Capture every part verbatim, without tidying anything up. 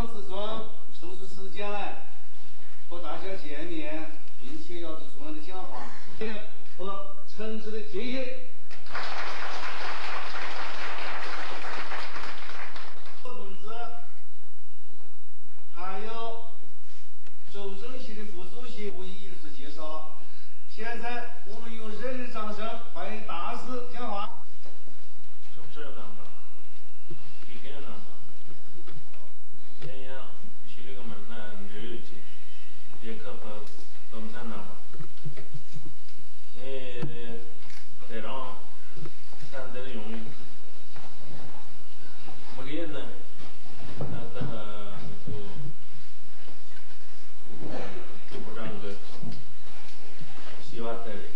自尊，诚实实践，和大家见面，并且要是做人的讲话，和诚实的经营。同志，还有周正新的副主席，我一一的介绍。现在我们用热烈的掌声欢迎大使讲话。主持人 དགེ་རྒན་རྣམ་པ། གཞན་ཡང་ཆོས་ལུགས་མི་སྣ་འབྲེལ་ཡོད་ཀྱི་རྒྱལ་ཁབ་སློབ་ཚན་རྣམ་པ། ངས་དེ་རིང་ས་འདིར་ཡོང་བའི་དམིགས་ཡུལ་ནི། ད་ལྟ་ང་ཚོ་ཕོ་བྲང་གི་བྱིས་པ་ལྟར་རེད།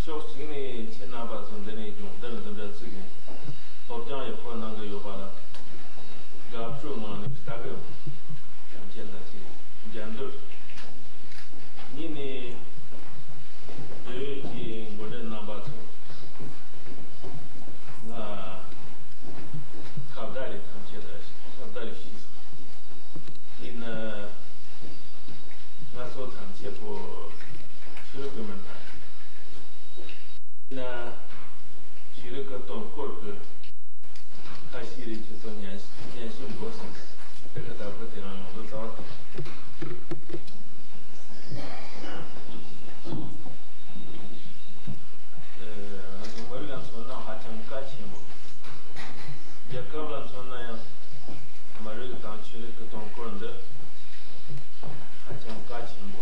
ཕྱོགས་གཅིག་ནས་ཁྱེད་རྣམ་པ་ཚོ་འདི་ནས་སྦྱོང་བརྡར་འདི་འདྲ་ཚུགས་ཀྱིན་སློབ་སྦྱོང་ཡག་པོ་གནང་གི་ཡོད་པ་ལ་དགའ་སྤྲོའི་ངང་ནས་ལྟ་གི་ཡོད། ཐམས་ཅད་ལ་ཅིག་འགྱུར་འདུག་གཉིས་ནས་འབྲེལ་ཡོད་ཀྱི་འགོ་ཁྲིད་རྣམ་པ་ཚོ་ང་ཁ་བརྡ་རེ་ཐམས་ཅད་ལ་ཁ་བརྡ་རེ་ཞུས་སོང་། ཡིན་ན། ང་ཚོ་ཐམས་ཅད་པོ་ཆོས་ལུགས་ཀྱི་མི་སྣ། ཡིན་ན། ཆོས་ལུགས་ཀྱི་དོན་སྐོར་གྱི་ཁ་ཤས་རེ་ཁྱེད་ཚོ་སྙན་སྙན་ཞུ་འབུལ་སོང་། དེ་ག་ལྟ་བུ་དེ་རང་ཡོང་དུ་ལྟ་བ་དང་། ང་ཚོ་མི་རིགས་ལ་མཚོན་ན་ཧ་ཅང་གལ་ཆེན་པོ། རྒྱལ་ཁབ་ལ་མཚོན་ན་ཡང་མི་རིགས་དང་ཆོས་ལུགས་ཀྱི་དོན་སྐོར་འདི་ཧ་ཅང་གལ་ཆེན་པོ།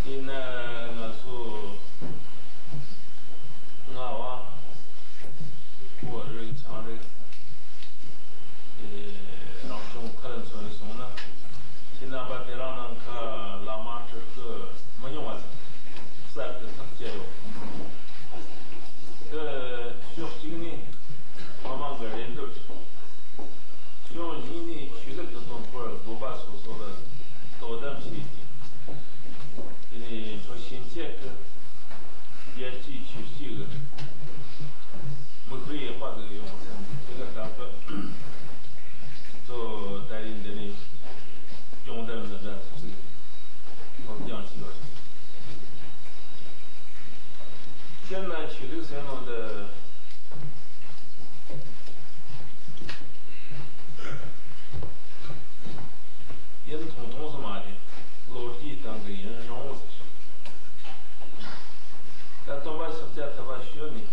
ཡིན་ན་ང་ཚོ་རྔ་བ། བོད་རིགས། བྱང་རིགས། རང་སྐྱོང་ཁུལ་མཚོན་ནས་སོང་ན། ཁྱེད་རྣམ་པ་དེ་རིང་ནངས་ཁ་བླ་མ་སྤྲུལ་སྐུ་མི་ཉུང་བ་ཞིག་གསར་དུ་ཐག་བཅད་ཡོད། དེ་ཕྱོགས་གཅིག་ནས་མི་མང་གི་རེ་འདོད། ཕྱོགས་གཉིས་ནས་ཆོས་ལུགས་ཀྱི་དོན་སྐོར་དགོན་པ་སོ་སོ་ལ་དོ་དམ་བྱེད་ཀྱི། དེ་ནས་ཁྱོད་ཕྱིན་ཆད་ཀྱི་རྒྱལ་གཅེས་ཆོས་གཅེས་ཀྱི་མིག་དཔེ་ཡག་པ་ཟིག་ཡོང་བསམ། དེ་ག་ལྟ་བུ་ཚོ་ད་རིང་འདི་ནས་སྦྱོང་བརྡར་འདི་འདྲ་ཚིག་སློབ་སྦྱོང་བྱས་པ་རེད། སྤྱིར་ན་ཆོས་ལུགས་ཟེར་ནོ་འདི་ཡིན་ཐུང་ཐུང་ཟིག་མ་རེད། ལོ་རྒྱུས་སྟེང་གི་ཡུན་རིང་བོ་ཟིག་རེད། ད་སྟོན་པ་ཤཱཀྱ་ཐུབ་པ་ཤོད་ནས།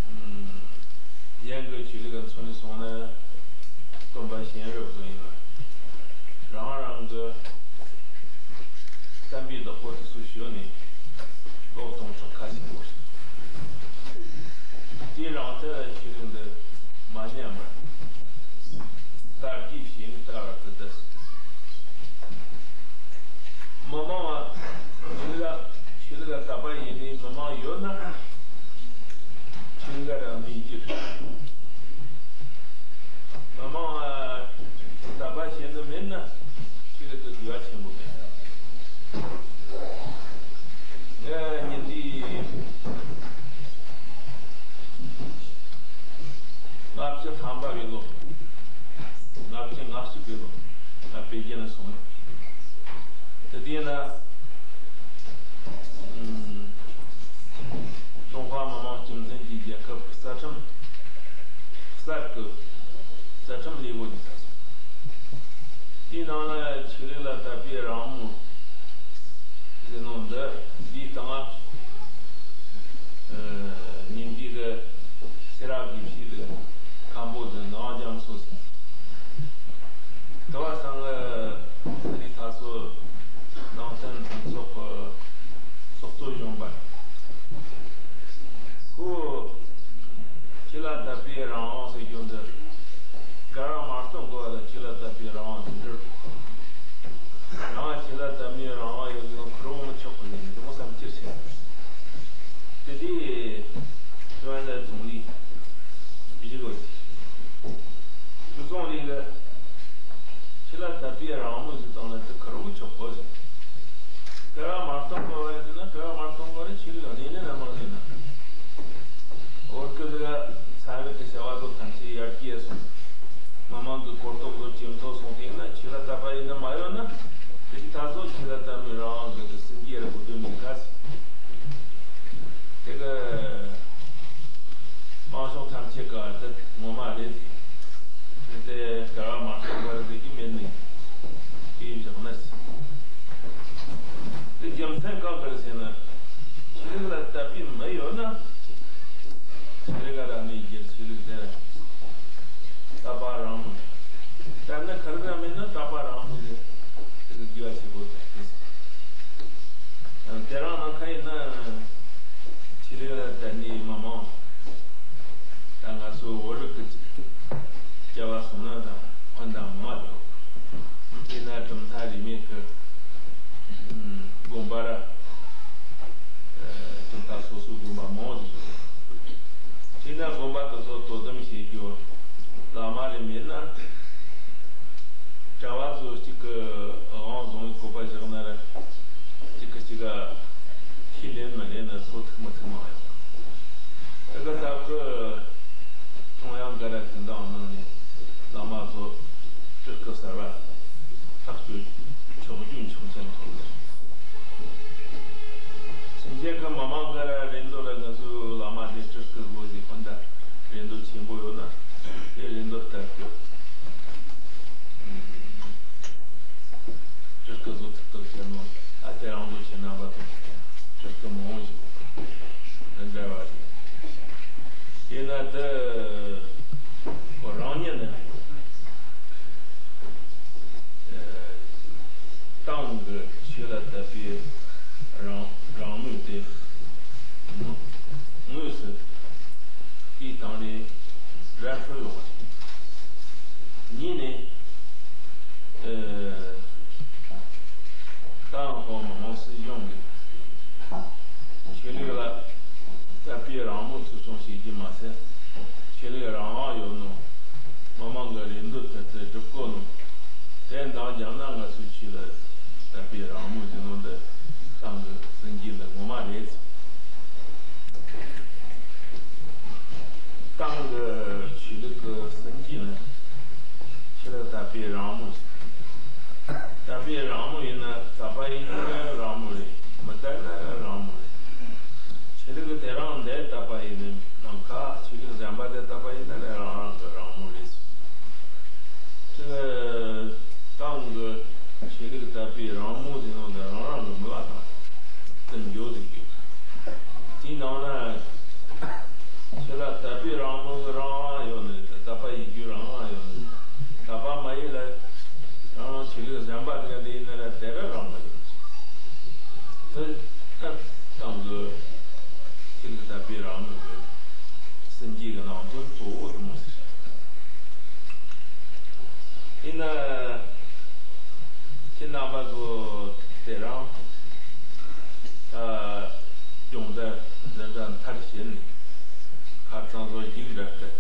ཨམ། གཞན་གྱི་ཆོས་ལུགས་མཚོན་ནས་སོང་ན་སྟོན་པ་གཤེན་རབ་ཚོ་ཡིན་ལ། རང་རང་གི་བསྟན་པའི་བདག་པོ་དེ་ཚོ་ཤོད་ནས་ལོ་སྟོང་ཕྲག་ཁ་ཤས་འགོར། དེའི་རིང་དུ་ཆོས་ལུགས་འདི་མ་ཉམས་པར་དར་རྒྱས་ཕྱིན་ནས་ད་བར་དུ་བསྡད་སོང་། མི་མང་ཆོས་ལུགས་ཆོས་ལུགས་ལ་དད་པ་ཡིན་ནི་མི་མང་ཡོད་ན་ཆོས་ལུགས་རང་མེད་ཀྱི། མི་མང་དད་པ་བྱེད་ནི་མེད་ན་ཆོས་ལུགས་དེ་དགོས་པ་ཆེན་པོ་མེད། ངས་ཉིན་དེའི་ལྔ་བཅུ་ཐམ་པ་བའི་ལོ། ལྔ་བཅུ་ང་གཅིག་པའི་ལོ། ང་པེ་ཅིན་ལ་སོང་ནས། དེ་དུས་ན། ཨམ། ཀྲུང་ཧྭ་མི་དམངས་སྤྱི་མཐུན་གྱི་རྒྱལ་ཁབ་ཀྱི་རྩ་ཁྲིམས། གསར་གྱི་རྩ་ཁྲིམས་ལས་འགུལ་ཞིག་བྱས་སོང་། དེའི་ནང་ལ་ཆོས་ལུགས་ལ་དད་པའི་རང་མོས་ཟེར་ནོ་འདི་འདིའི་སྟེང་ང་། ཨ། ཉིན་འདི་གི་ཚེ་རབས་དགེ་བཤེས་ཟིག་མཁན་པོ་ཟིག་ངག་དབང་རྒྱ་མཚོ་ཟིག་དེ་བ་སང་ཨ་རིའི་ད་གཟོད་ནང་བསྟན་མཐུན་ཚོགས་ཀྱི་ཚོགས་གཙོ་གཞོན་པ། ཁོ་ཆོས་ལ་དད་པའི་རང་དབང་ཟེར་རྒྱུ་འདི་ག་རེ་མ་གཏོགས་གོ་བ་ལ་ཆོས་ལ་དད་པའི་རང་དབང་དེ་འདྲ་རེད། རང་ཆོས་ལ་དད་མོས་རང་དབང་ཡོད་ཀྱང་ཁུར་བོ་མི་ཆོག་གི་ཡིན་འདི་མོ་བསམ་ཅི་བྱེད། དེ་དུས་ཀྲོའུ་ཨེན་ལའེ་ཙུང་ལི་གཞི་རོ་ཞིག་ཁྲུའུ་ཙུང་ལི་གིས་ཆོས་ལ་དད་པའི་རང་མོས་ཟེར་བཏང་ན་དེ་ཁུར་བོ་ཆོག་གོ་ཟེར། ག་རེ་མ་གཏོགས་གོ་བ་ཡོད་ན་ག་རེ་མ་གཏོགས་གོ་རེ་ཆོས་ལུགས་གནས་ནས་ན་མ་གནས་ན། འོར་ཀི་ཟིག་ཚན་རིག་གི་བྱ་བ་དོ་ཐམས་ཅད། སྐྱེས་སོང་། མི་མང་གི་གོ་རྟོགས་ལོ་ཇེ་མཐོ་སོང་དེ་ན་ཆོས་ལ་དད་པ་ཡིན་ན་མ་ཡོང་ན། དེ་ད་གཟོད་ཆོས་ལ་དད་མོས་རང་དབང་གི་དེ་སེམས་རྒྱུད་ལ་གོ་དོན་མེད་ག་ཟེར། དེ་གི་དམངས་ཕྱོགས་ཐམས་ཅད་ཀ་དེ་ངོ་མ་རེད་ཟེར། དེ་དེ་ག་ར་མ་སོང་བར་ཟེར་གྱི་མེད་ནི་དེ་ཡིན་ཆོག་ན་ཟེར། དེ་རྒྱུ་མཚན་གང་གི་རེད་ཟེར་ན། ཆོས་ལུགས་ལ་དད་པའི་མི་ཡོད་ན། ཆོས་ལུགས་ལ་ར་ནི་རྒྱུ་ཆོས་ལུགས་དེ་དད་པ་རང་མོས། དད་ན་ཁ་རི་ར་མེད་ན་དད་པ་རང་མོས་ཀྱི་དེ་གི་དགེ་བ་ཆེ་པོ་དང་དེ་ཟེར། དེ་རང་ནང་ཁ་ཡིན་ན་ཆོས་ལུགས་ལ་དད་ནི་མི་མང་། ད་ང་ཚོ་བོད་རིགས་ཀྱི་སྐྱ་བ་སོང་ན་དང་ཕན་དང་མང་བ་ཡོད། དེས་ན་གྲུབ་མཐའ་རིས་མེད་ཀྱི་དགོན་པ་ར་གྲུབ་མཐའ་སོ་སོའི་དགོན་པ་མང་བོ་ཞིག་ཡོད། དེས་ན་དགོན་པ་དེ་ཚོ་དོ་དམ་བྱེད་རྒྱུ་བླ་མ་རེ་མེད་ན། གྲྭ་བ་ཚོ་གཅིག་གི་དབང་བཟུང་བཀོད་པ་བཞག་ན་ར་གཅིག་གི་གཅིག་ག་ཤི་ལེན་མི་ལེན་ན་ཚོ་ཐུག་མི་ཐུག་མང་ཡོད། དེ་གི་སྟབས་ཀྱིས་ཀྲུང་དབྱང་སྒར་ར་དོན་དག་གནང་ནས་བླ་མ་ཚོ་སྤྲུལ་སྐུ་གསར་བ་ཐག་གཅོད་ཆོག་རྒྱུ་ཆོག་མཆན་ཐོབ་ཡོད། ཕྱིན་ཆད་ཀྱི་མི་མང་གི་རེ་འདོད་ལ་ང་ཚོའི་བླ་མ་དེ་སྤྲུལ་སྐུ་དགོས་ཟེར་ཁོ་འདྲ་རེ་འདོད་ཆེན་པོ་ཡོད་ན་དེ་རེ་འདོད་ལྟར་སྤྲུལ་སྐུ་བཟོ་ཐུབ་ཐུབ་བྱས་ནོ། ཨ་དེ་རང་དུ་ཁྱེད་རྣམ་པ་དང་སྤྲུལ་སྐུ་མང་བོ་ཞིག་འདི་འདྲ་བ་ཞིག་ཡིན་ན་དེ་ཁོ་རང་ཉིད་ནི། ཏང་གི་ཆོས་ལ་དད་པའི་རང་རང་མོས་དེ་དངོས་སུ་དེའི་སྟེང་ནས་ར་འཕྲོད་ཡོང་བ་རེད། གཉིས་ནས། ཏང་ཧོ་མི་དམངས་སྲིད་གཞུང་གིས་ཆོས་ལུགས་ལ་དད་པའི་རང་མོས་ཚུལ་བྱུང་བྱེད་ཀྱི་མ་ཟད། ཆོས་ལུགས་རང་དབང་ཡོད་ནོ། མི་མང་གི་རེ་འདོད་དེ་ཚོ་སྒྲུབ་དགོས་ནོ། དེ་འདང་རྒྱག་ན་ང་ཚོའི་ཆོས་ལ་དད་པའི་རང་མོས་ཟེར་ནོ་འདི་ཏང་གི་སྲིད་འགྱུར་འདི་ངོ་མ་རེད། ཏང་གི་ཆོས་ལུགས་ཀྱི་སྲིད་འགྱུར་ནི་ཆོས་ལུགས་དད་པའི་རང་མོས། དད་པའི་རང་མོས་ཡིན་ན་དད་པ་ཡིན་ན་རང་མོས་རེད། མི་དད་ན་རང་མོས་རེད། ཆོས་ལུགས་དེ་རང་འདི་དད་པ་ཡིན་ནམ་ཁ། ཆོས་ལུགས་གཞན་པ་དེ་དད་པ་ཡིན་ན་ལས་རང་རང་གི་རང་མོས་རེད། དེ་ནི་ཏང་གི་ཆོས་ལུགས་དད་པའི་རང་མོས་ཟེར་ནོ་དེ་རང་རང་གི་མོས་པ་དང་དེ་འགྱོ་ཟེར་རྒྱུ། དེའི་ནང་ན་ཆོས་ལ་དད་པའི་རང་མོས་ཀྱི་རང་དབང་ཡོད་ནི་དེ་དད་པ་ཡིན་རྒྱུ་རང་དབང་ཡོད་ནི་དད་པ་མ་ཡིན་ལ་རང་རང་ཆོས་ལུགས་གཞན་པ་དེ་ག་ལས་ཡིན་ན་ར་དེ་ར་རང་མོས་ཡོད། དེ་ད་ཏང་གི་ཆོས་ལུགས་དད་པའི་རང་མོས་ཀྱི་སྲིད་འགྱུར་གྱི་ནང་དོན་གཙོ་བོ་དེ་མོ་ཟེར། ཡིན་ན་ཁྱེད་རྣམ་པ་ཚོ་དེ་རང་ད་སྦྱོང་བརྡར་འཛིན་གྲྭ་མཐར་ཕྱིན་ནས་ཁ་རྩང་བཟོ་ཡིག་འདྲ་སྤྲད།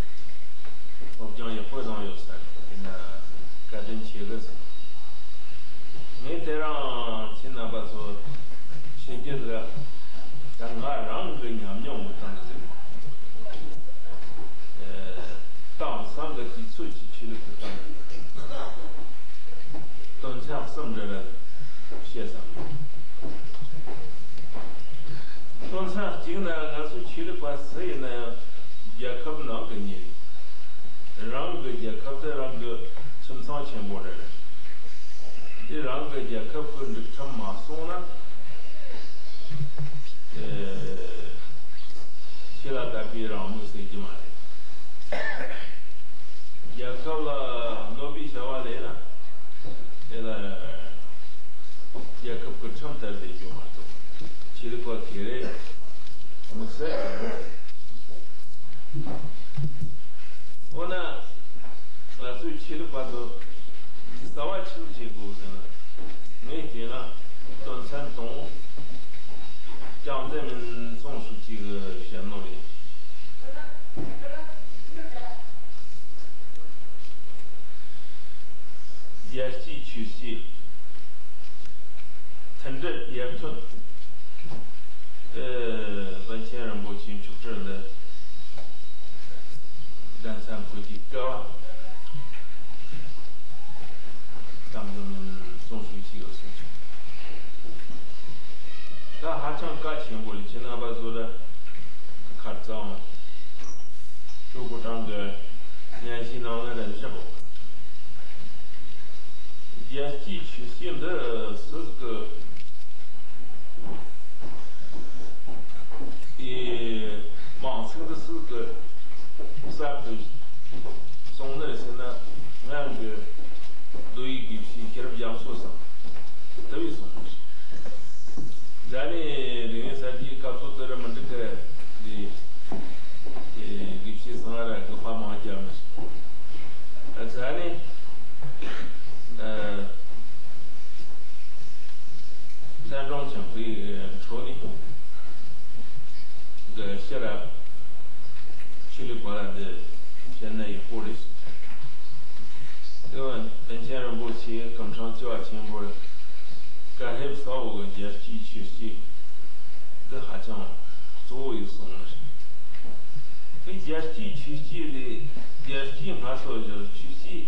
སློབ་སྦྱོང་ཡག་པོ་བཟང་ཡོད་ས་རེད། ཡིན་ན་བཀའ་དྲིན་ཆེ་གི་ཟེར། ངས་དེ་རང་ཁྱེད་རྣམ་པ་ཚོ་ཤེས་རྒྱུ་ལ་ད་ང་རང་གི་ཉམས་མྱོང་ངོ་སྤྲང་ཟེར། ཏང་སང་གི་དུས་ཚོད་ཀྱི་ཆོས་ལུགས་ཀྱི་ཏང་དོན་ཚན་གསུམ་རེ་རེ་བཤད་བསམ་ཡོད། དོན་ཚན་གཅིག་ན་ང་ཚོ་ཆོས་ལུགས་པ་སུ་ཡིན་ན་ཡང་རྒྱལ་ཁབ་ནང་གི་མི་རེད། རང་གི་རྒྱལ་ཁབ་དེ་རང་གི་ཁྱིམ་ཚང་ཆེན་པོ་རེད། དེ་རང་གི་རྒྱལ་ཁབ་ཀྱི་སྒྲིག་ཁྲིམས་མ་སྲུང་ན། ཨེ། ཆོས་ལ་དད་པའི་རང་མོས་ཟེར་གྱི་མ་རེད། རྒྱལ་ཁབ་ལ་གནོད་པའི་བྱ་བ་ལས་ན། དེ་ལ་རྒྱལ་ཁབ་ཀྱི་ཁྲིམས་ལྟར་ལས་རྒྱུ་མ་གཏོགས་ཆོས་ལུགས་པ་ག་རེ་མི་ཟེར། འོ་ན་ང་ཚོའི་ཆོས་ལུགས་པ་ཚོ་རྩ་བ་ཆི་ཟིག་བྱེད་དགོས་ཟེར་ན། ངས་བལྟས་ན་དོན་ཚན་དང་པོ་ཅང་ཙེ་མིན་ཚོང་ཧྲུའུ་ཅི་གི་བཤད་ནོ་རེད། རྒྱལ་སྤྱིའི་ཆོས་སྲིད། མཐུན་སྒྲིལ་ཡར་ཐོན། ཨེ། པཎ་ཆེན་རིན་པོ་ཆེའི་མཆོག་སྤྲུལ་འདི་ གདན་ས་འཁོད་རྒྱུའི་སྐལ་བ་དམ་འཛིན་གཙང་ཤོས་ཤིག་ཡོད་སོང་ཞིང་། ད་ཧ་ཅང་གལ་ཆེན་པོ་རེད། ཁྱེད་རྣམ་པ་ཚོ་ལ་ཁར་ཙང་ཆོས་སྐུ་དྲང་གི་སྙན་ཞུ་གནང་ན་རེ་བཞག་གོ། རྒྱལ་སྤྱིའི་ཆོས་སྐྱིད་འདི་སུ་གི་དེ་མང་ཚིག་འདི་སུ་གི་གསར་དུ་སོང་ནི་རེད་ཟེར་ན། ང་གི་རྡོ་ཡི་དགེ་བཤེས་ཤེས་རབ་རྒྱ་མཚོ་ཟེར་དེ་བས་སོང་། ད་ནི་རིག་གནས་གསར་བརྗེའི་སྐབས་སུ་དེ་ར་མི་འགྲིག་གི་རེད། དེ་དགེ་བཤེས་ཚང་ར་གི་ཕ་མ་རྒྱ་མི་སོང་། ད་ནི་ཨ་ལྷ་སྒྲོན་བྱམས་པའི་འཕྲོ་ནས་གི་ཤེས་རབ་ཆོས་ལུགས་པ་ལ་འདི་བཤད་ན་ཡག་པོ་རེད། དེ་བ་པཎ་ཆེན་རིན་པོ་ཆེ་སྐུ་ཕྲེང་བཅུ་བ་ཆེན་པོར་བཀའ་ཕེབས་ས་འོག་གི་རྒྱལ་སྤྱིའི་ཆོས་སྐྱིད་འདི་ཧ་ཅང་གཙོ་བོ་ཡིན་གསུངས་ནི་རེད། དེ་རྒྱལ་སྤྱིའི་ཆོས་སྐྱིད་ལས་རྒྱལ་སྤྱིའི་སྔར་སྲོལ་བཞག་ཆོས་སྐྱིད་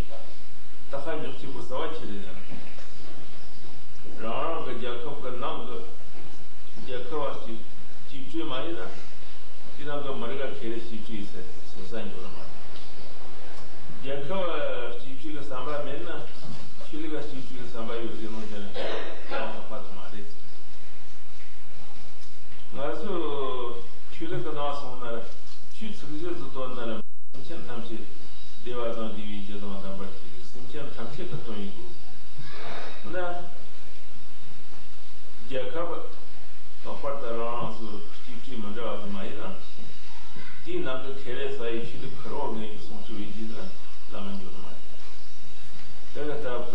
ད་ཧ་འཇོག་བྱེད་དགོས་ཟེར་བ་ཆི་རེད་ཟེར་ན། རང་རང་གི་རྒྱལ་ཁབ་ཀྱི་ནང་གི་རྒྱལ་ཁབ་བ་གཅིག་གཅིག་སྤྱོད་མ་ཡིན་ན། དེ་ནང་གི་མི་རིགས་ཁེ་རེ་གཅིག་སྤྱོད་ཡིན་ཟེར་ཟེར་ས་འགྱུར་མ་རེད། རྒྱལ་ཁབ་བ་གཅིག་སྤྱོད་ཀྱི་བསམ་པ་མེད་ན་ཆོས་ལུགས་གཅིག་སྤྱོད་ཀྱི་བསམ་པ་ཡོད་ཟེར་ནོ་དེ་ཡང་དག་པ་དུ་མ་རེད། ང་ཚོ་ཆོས་ལུགས་ཀྱི་ནང་སོང་ན་ཆོས་ཚིག་གཞི་ཟིག་བཏོན་ན་ར། སེམས་ཅན་ཐམས་ཅད་བདེ་བ་དང་བདེ་བའི་རྒྱུ་དང་ལྡན་པར་བྱེད་ཀྱི་སེམས་ཅན་ཐམས་ཅད་ཀྱི་དོན་ཡིན་དགོས་ན། རྒྱལ་ཁབ་ལྷག་པར་དུ་རང་རང་སོ་སོ་གཅིག་སྤྱོད་མི་འདྲ་བ་དུ་མ་ཡིན་ན། དེའི་ནང་གི་ཁེ་ལས་ས་ཡི་ཆོས་ལུགས་ཁེར་བོ་ངེས་ཀྱི་སྲུང་སྐྱོབ་ཡིན་གྱི་ན་ལ་མི་འགྱུར་མ་རེད། དེ་གི་སྟབས་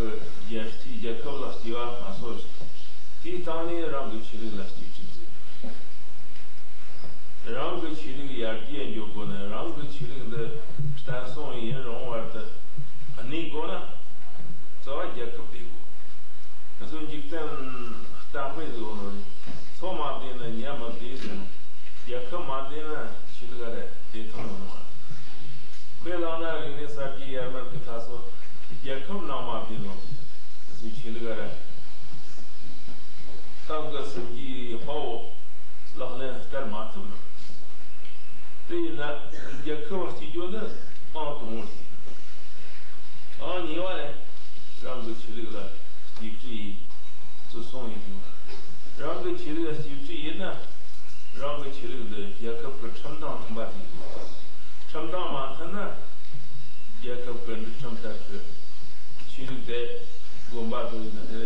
ཀྱི་རྒྱལ་སྤྱིའི་རྒྱལ་ཁབ་ལ་སྐྱེ་བ་མ་སོར་ཞིང་། དེའི་སྟེང་ནས་རང་གི་ཆོས་ལུགས་ལ་གཅིག་སྒྲིལ་མཛད། རང་གི་ཆོས་ལུགས་ཡར་རྒྱས་འགྱོ་དགོས་ན། རང་གི་ཆོས་ལུགས་འདི་བརྟན་སྲུང་ཡུན་རིང་བར་དུ་གནས་དགོས་ན། རྩ་བ་རྒྱལ་ཁབ་བདེ་དགོས། ང་ཚོ་འཇིག་རྟེན་གཏམ་དཔེ་བཟོ་ནོ་རེད། མཚོ་མ་བདེ་ན་ཉ་མི་བདེ་ཟེར་ནོ། རྒྱལ་ཁབ་མ་བདེ་ན་ཆོས་ལུགས་ར་བདེ་ཐང་ཡོང་ནོ། དཔེ་བླངས་ན་རིག་གནས་གསར་བརྗེའི་ཡར་མར་གྱི་ཁ་སོ་རྒྱལ་ཁབ་ནང་མ་བདེ་ནོ། ང་ཚོའི་ཆོས་ལུགས་ར་གཏམ་གྱི་སྲིད་ཇུས་དཔའ་བོ་ལག་ལེན་བསྟར་མ་ཐུབ་ནོ། དེ་ཡིན་ན་རྒྱལ་ཁབ་གཅིག་གྱུར་ནི་ཨང་དང་པོ་རེད། ཨང་གཉིས་པ་ནི་རང་གི་ཆོས་ལུགས་ལ་གཅིག་སྒྲིལ་ཡིན། བརྩི་སྲུང་ཡིན་དགོས། རང་གི་ཆོས་ལུགས་ལ་གཅིག་སྒྲིལ་ཡིན་ན། རང་གི་ཆོས་ལུགས་འདི་རྒྱལ་ཁབ་ཀྱི་ཁྲིམས་དང་མཐུན་པ་དེ་དགོས། ཁྲིམས་དང་མ་མཐུན་ན། རྒྱལ་ཁབ་ཀྱི་འབྲུ་ཁྲིམས་ལྟར་གྱི་ཆོས་ལུགས་དེ་དགོན་པ་དུ་ཡིན་ན་དེ་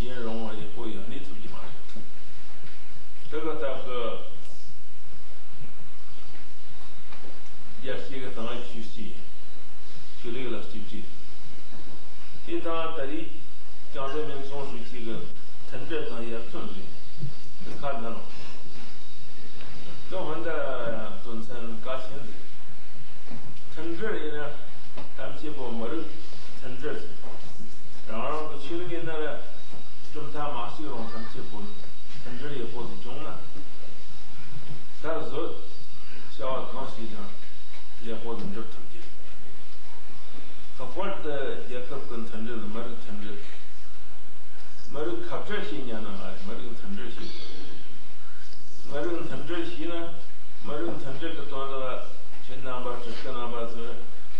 ཡུན་རིང་བ་ཡག་པོ་ཡང་གནས་ཐུབ་ཀྱི་མ་རེད། དེ་ག་སྟབས་ཀྱི་རྒྱལ་སྤྱི་གི་ཏང་ཆོས་སྲིད་ཆོས་ལུགས་ལ་གཅིག་སྒྲིལ། དེ་དང་ད་རེས་ཅང་ཙེ་མིན་ཚོགས་ཧྲུའུ་ཅི་གི་མཐུན་སྒྲིལ་དང་ཡར་ཐོན་རེད། དེ་ཁ་ན་ལོ། ད་ཧོན་ད་དོན་ཚན་གལ་ཆེན་རེད། མཐུན་སྒྲིལ་ཡིན་ན་ཐམས་ཅད་པོ་མི་རིགས་མཐུན་སྒྲིལ། རང་རང་གི་ཆོས་ལུགས་ཡིན་ན་ར་གྲུབ་མཐའ་མ་གཅིག་རུང་ཐམས་ཅད་པོ་མཐུན་སྒྲིལ་ཡག་པོ་དེ་བྱུང་ན། ད་བཟོད་བྱ་བ་གང་ཞིག་ཀྱང་ལེགས་པོ་དུ་འགྲུབ་ཐུབ་ཀྱི། ལྷག་པར་དུ་རྒྱལ་ཁབ་ཀྱི་མཐུན་སྒྲིལ། མི་རིགས་མཐུན་སྒྲིལ། མི་རིགས་ཁ་བྲལ་བྱེད་ཉན་ན་མ་རེད། མི་རིགས་མཐུན་སྒྲིལ་བྱེད་དགོས། མི་རིགས་མཐུན་སྒྲིལ་བྱས་ན། མི་རིགས་མཐུན་སྒྲིལ་གྱི་དོན་དག་ལ་ཁྱེད་རྣམ་པ་སྤྲུལ་སྐུ་རྣམ་པ་ཚོས་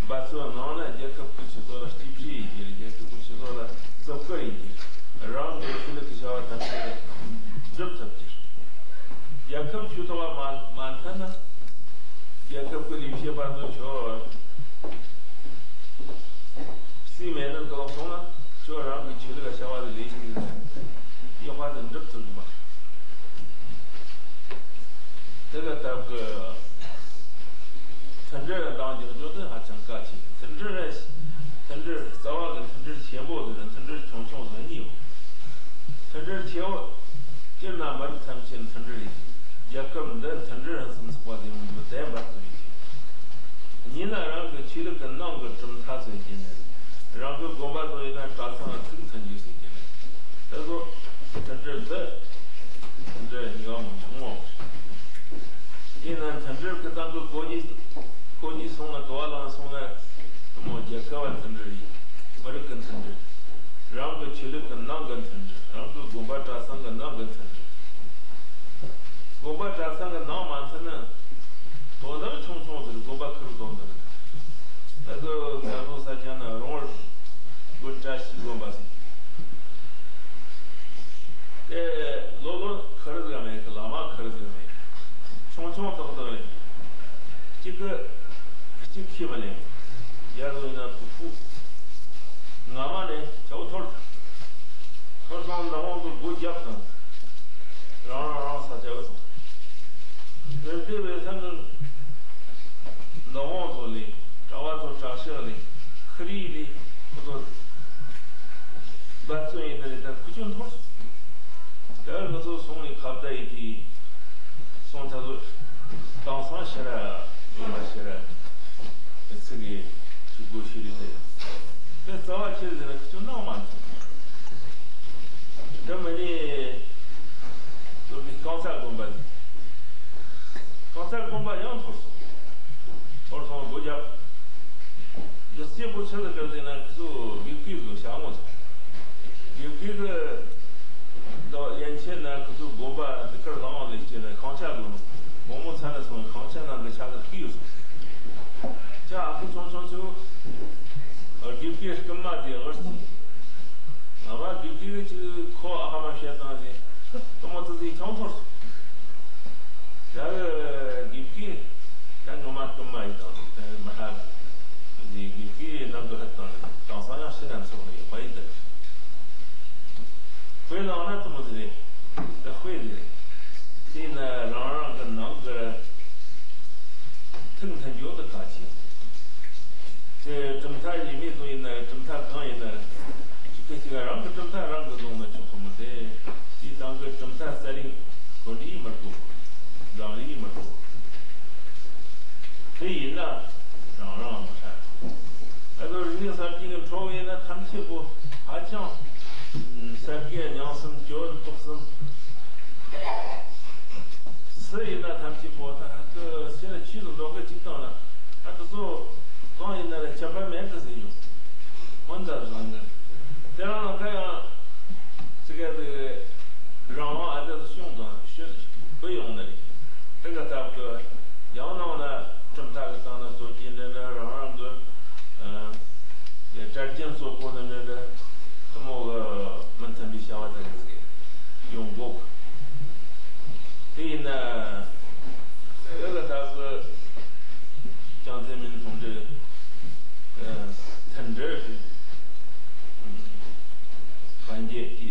འབད་བརྩོན་གནང་ན། རྒྱལ་ཁབ་ཀྱི་སྤྱི་ཚོགས་ལ་གཅིག་སྒྲིལ་ཡིན་གྱི་རེད། རྒྱལ་ཁབ་ཀྱི་སྤྱི་ཚོགས་ལ་བརྩི་བཀུར་ཡིན་གྱི་རེད། རང་གི་ཆོས་ལུགས་ཀྱི་བྱ་བ་ཐམས་ཅད་སྒྲུབ་ཐུབ་ཀྱི་རེད། རྒྱལ་ཁབ་ཆོས་ཐོག་ལ་མ་མ་མཐུན་ན། རྒྱལ་ཁབ་ཀྱི་ལས་བྱེད་པ་ཚོ་ཁྱོད་རྩིས་མེད་ནོར་གི་ལོག་སོང་ན། ཁྱོད་རང་གི་ཆོས་ལུགས་ལ་བྱ་བ་ལས་ལས་ཤིག་ཡག་པ་དེ་འགྲུབ་ཐུབ་ཀྱི་མ་རེད། དེ་ག་སྟབས་ཀྱི་མཐུན་སྒྲིལ་འདང་རྒྱག་རྒྱུ་དེ་ཧ་ཅང་གལ་ཆེ། མཐུན་སྒྲིལ་རེད། མཐུན་སྒྲིལ་རྩ་བ་གི་མཐུན་སྒྲིལ་ཆེན་པོ་དེ་རེད། མཐུན་སྒྲིལ་ཆུང་ཆུང་དེ་གཉིས་ཡོད། མཐུན་སྒྲིལ་ཆེ་བོ་སྤྱིར་ན་མི་རིགས་ཐམས་ཅད་མཐུན་སྒྲིལ་ཡིན། རྒྱལ་ཁབ་འདི་མཐུན་སྒྲིལ་རང་སེམས་ཚོགས་པ་དེ་ཡོང་རྒྱུ་དེ་འབད་བརྩོན་ཡིན། གཉིས་ན་རང་གི་ཆོས་ལུགས་ཀྱི་ནང་གི་གྲུབ་མཐའ་ཚོ་ཡིན་ནི། རང་གི་དགོན་པ་ཚོ་ཡིན་ན་གྲྭ་ཚང་ཚིག་མཐུན་རྒྱུ་ཞིག་ཡིན་ནི། དེ་ཚོ་མཐུན་སྒྲིལ་འདི་མཐུན་སྒྲིལ་ཉེ་བ་མང་ཆུང་ངོ་། ཡིན་ན་མཐུན་སྒྲིལ་གྱི་སྟེང་གི་གོ་གཉིས་གོ་གཉིས་ ང་དུ་བ་ལངས་སོང་ན་དེ་མོ་རྒྱལ་ཁབ་བ་མཐུན་སྒྲིལ་ཡིན། མི་རིགས་ཀྱི་མཐུན་སྒྲིལ། རང་གི་ཆོས་ལུགས་ཀྱི་ནང་གི་མཐུན་སྒྲིལ། རང་གི་དགོན་པ་གྲྭ་ཚང་གི་ནང་གི་མཐུན་སྒྲིལ། དགོན་པ་གྲྭ་ཚང་གི་ནང་མ་མཐུན་ན། དོ་བདག་ཆུང་ཆུང་ཟེར་དགོན་པ་ཁུར་དོན་དུ། ཨ་ཚོ་བཙན་བཟུང་ས་ཆ་ན་རོང་བར་དགོན་བཀྲ་ཤིས་དགོན་པ་ཟེར། དེ་ལོ་ལོ་ཁུར་ཟེར་མེད་གི། བླ་མ་ཁུར་ཟེར་མེད། ཆུང་ཆུང་ཏག་ཏག་རེད། གཅིག་གི་གཅིག་ཤེས་མ་ལེན། ཡར་ལོ་ཡིན་ན་ཕུ་ཕུ། ང་མ་ནས་ཆའོ་ཐོར། ཐོར་སོང་། ལ་འོང་དུ་སྒོ་རྒྱབ་དང་། རང་རང་རང་ས་ཆའོ་སོང་། འོན་ཏེ་བས་སང་གི་ལ་འོང་ཚོ་ལས། གྲྭ་བ་ཚོ་གྲྭ་ཤག་ལས། ཁི་རི་ལས། ཁོ་ཚོ་འབད་བརྩོན་ཡིན་ན་རེད། ད་ཁུ་ཆུ་འཐོར་སོང་། ད་ང་ཚོ་སོང་ནས་ཁ་བརྡ་ཡིན་གྱི། སོང་ད་ཚོ་དེང་སང་ཤེས་ར་ཡོད་མ་ཤེས་ར་ཚིག་གི་ཆུ་སྒོ་ཤི་རི་དེ་དེ་རྩ་བ་ཆེ་ཟེར་ན་ཁུ་ཆུ་ནང་མ་འཐོར། ད་མི་ནི་ཚོ་གི་རྐང་ཚ་དགོན་པ་རེད། རྐང་ཚ་དགོན་པ་ཡང་འཐོར་སོང་། འཐོར་སོང་སྒོ་རྒྱབ། འདི་སྐྱེ་བོ་ཆེ་ལ་བརྒལ་ཏེ་ན་ཁི་ཚོ་དགེ་བསྐོས་ཀྱི་ཞག་ངོ་ཚ། དགེ་བསྐོས་ཀྱི་ད་ཡན་ཆད་ན་ཁི་ཚོ་དགོན་པ་འདི་གར་ལངས་ལས་སྐྱེས་ན་ཁང་ཆ་དགོས་ནོ། དགོང་མོ་ཚ་ན་སོང་ཁང་ཆ་ནང་གི་ཆ་ག་སྐྱིད་ཡོད་སོང་། ཅག་ཨ་ཁུ་ཆུང་ཆུང་ཚོ་དགེ་བསྐོས་རྐུན་མ་དེ་ངར་གྱིས། ང་མ་དགེ་བསྐོས་ཀྱི་ཁོ་ཨ་ཧ་མ་བཤད་སྟངས་དེ་ཁོ་མོ་ཙི་ཙི་ཆང་འཐོར་སོང་། ད་གི་གི་ད་ངོ་མ་རྐུན་མ་ཡིན་དང་དེ་མི་ཧ་གི་གི་གི་ནང་གི་ཧ་དང་དེང་སང་ཡང་ཤི་རན་ཚོགས་ནས་ཡོད་པ་ཡིན་ད། དཔེ་བླངས་ན་དེ་མོ་དེ་རེད། ད་དཔེ་དེ་རེད། དེས་ན་རང་རང་གི་ནང་གི་ཐུགས་མཐུན་རྒྱུ་ནི་གལ་ཆེ། དེ་གྲུབ་མཐའ་ཡིན་མིན་དུ་ཡིན་ན་གྲུབ་མཐའ་གང་ཡིན་ན་གཅིག་གི་གཅིག་རང་གི་གྲུབ་མཐའ་རང་གི་བཟུང་ན་ཆོག་གི་མི་དེ། དེའི་སྟེང་གི་གྲུབ་མཐའ་རྩ་རིག་གོ་འདྲིས་མི་དགོས། འཛམ་གླིང་མི་དགོས། དེ་ཡིན་ན་རང་རང་མི་ཧྲ། ད་དུང་རིག་གནས་གསར་བརྗེ་གི་འཕྲོ་བས་ན་ཐམས་ཅད་པོ་ཧ་ཅང་གསར་བརྗེ་ཉམས་སུ་སྐྱོན་རྟོགས་སུ། སུ་ཡིན་ན་ཐམས་ཅད་པོ་ད་ཧ་ཀི་ཕྱི་ལ་ཆོས་སུ་འགྲོ་གི་གཅིག་དང་ལ་ཨ་དེ་ཚོ་གང་ཡིན་ན་ལ་ཁྱད་པར་མེད་གི་ཟེར་ཡོང་། འོན་ཀྱང་རང་ནི་དེ་རང་ལ་ཀ་ཡང་ཅི་ག་དེ་རང་དབང་ཨ་དེ་ཚོ་ཤོང་དང་ཤོད་བུ་ཡོང་ནི་རེད། དེ་ག་ལྟར་དུ་ཡང་ནང་ལ་གྲུབ་མཐའ་གི་སྟེང་ན་སོ་སྐྱེ་འདྲ་འདྲ་རང་རང་གི་ཨ་གྲྭ་རྒྱུན་སོ་གོ་ནི་འདྲ་འདྲ་དེ་མོ་གི་མི་མཐུན་པའི་བྱ་བ་དེ་ག་ཟེར་ཡོང་གོ། དེ་ཡིན་ན། དེ་ལ་ད་གི་ཅང་ཙེ་མིན་ཚོང་འབྲེལ་མཐུན་སྒྲིལ་གྱི་དཔལ་འབྱོར་གྱི་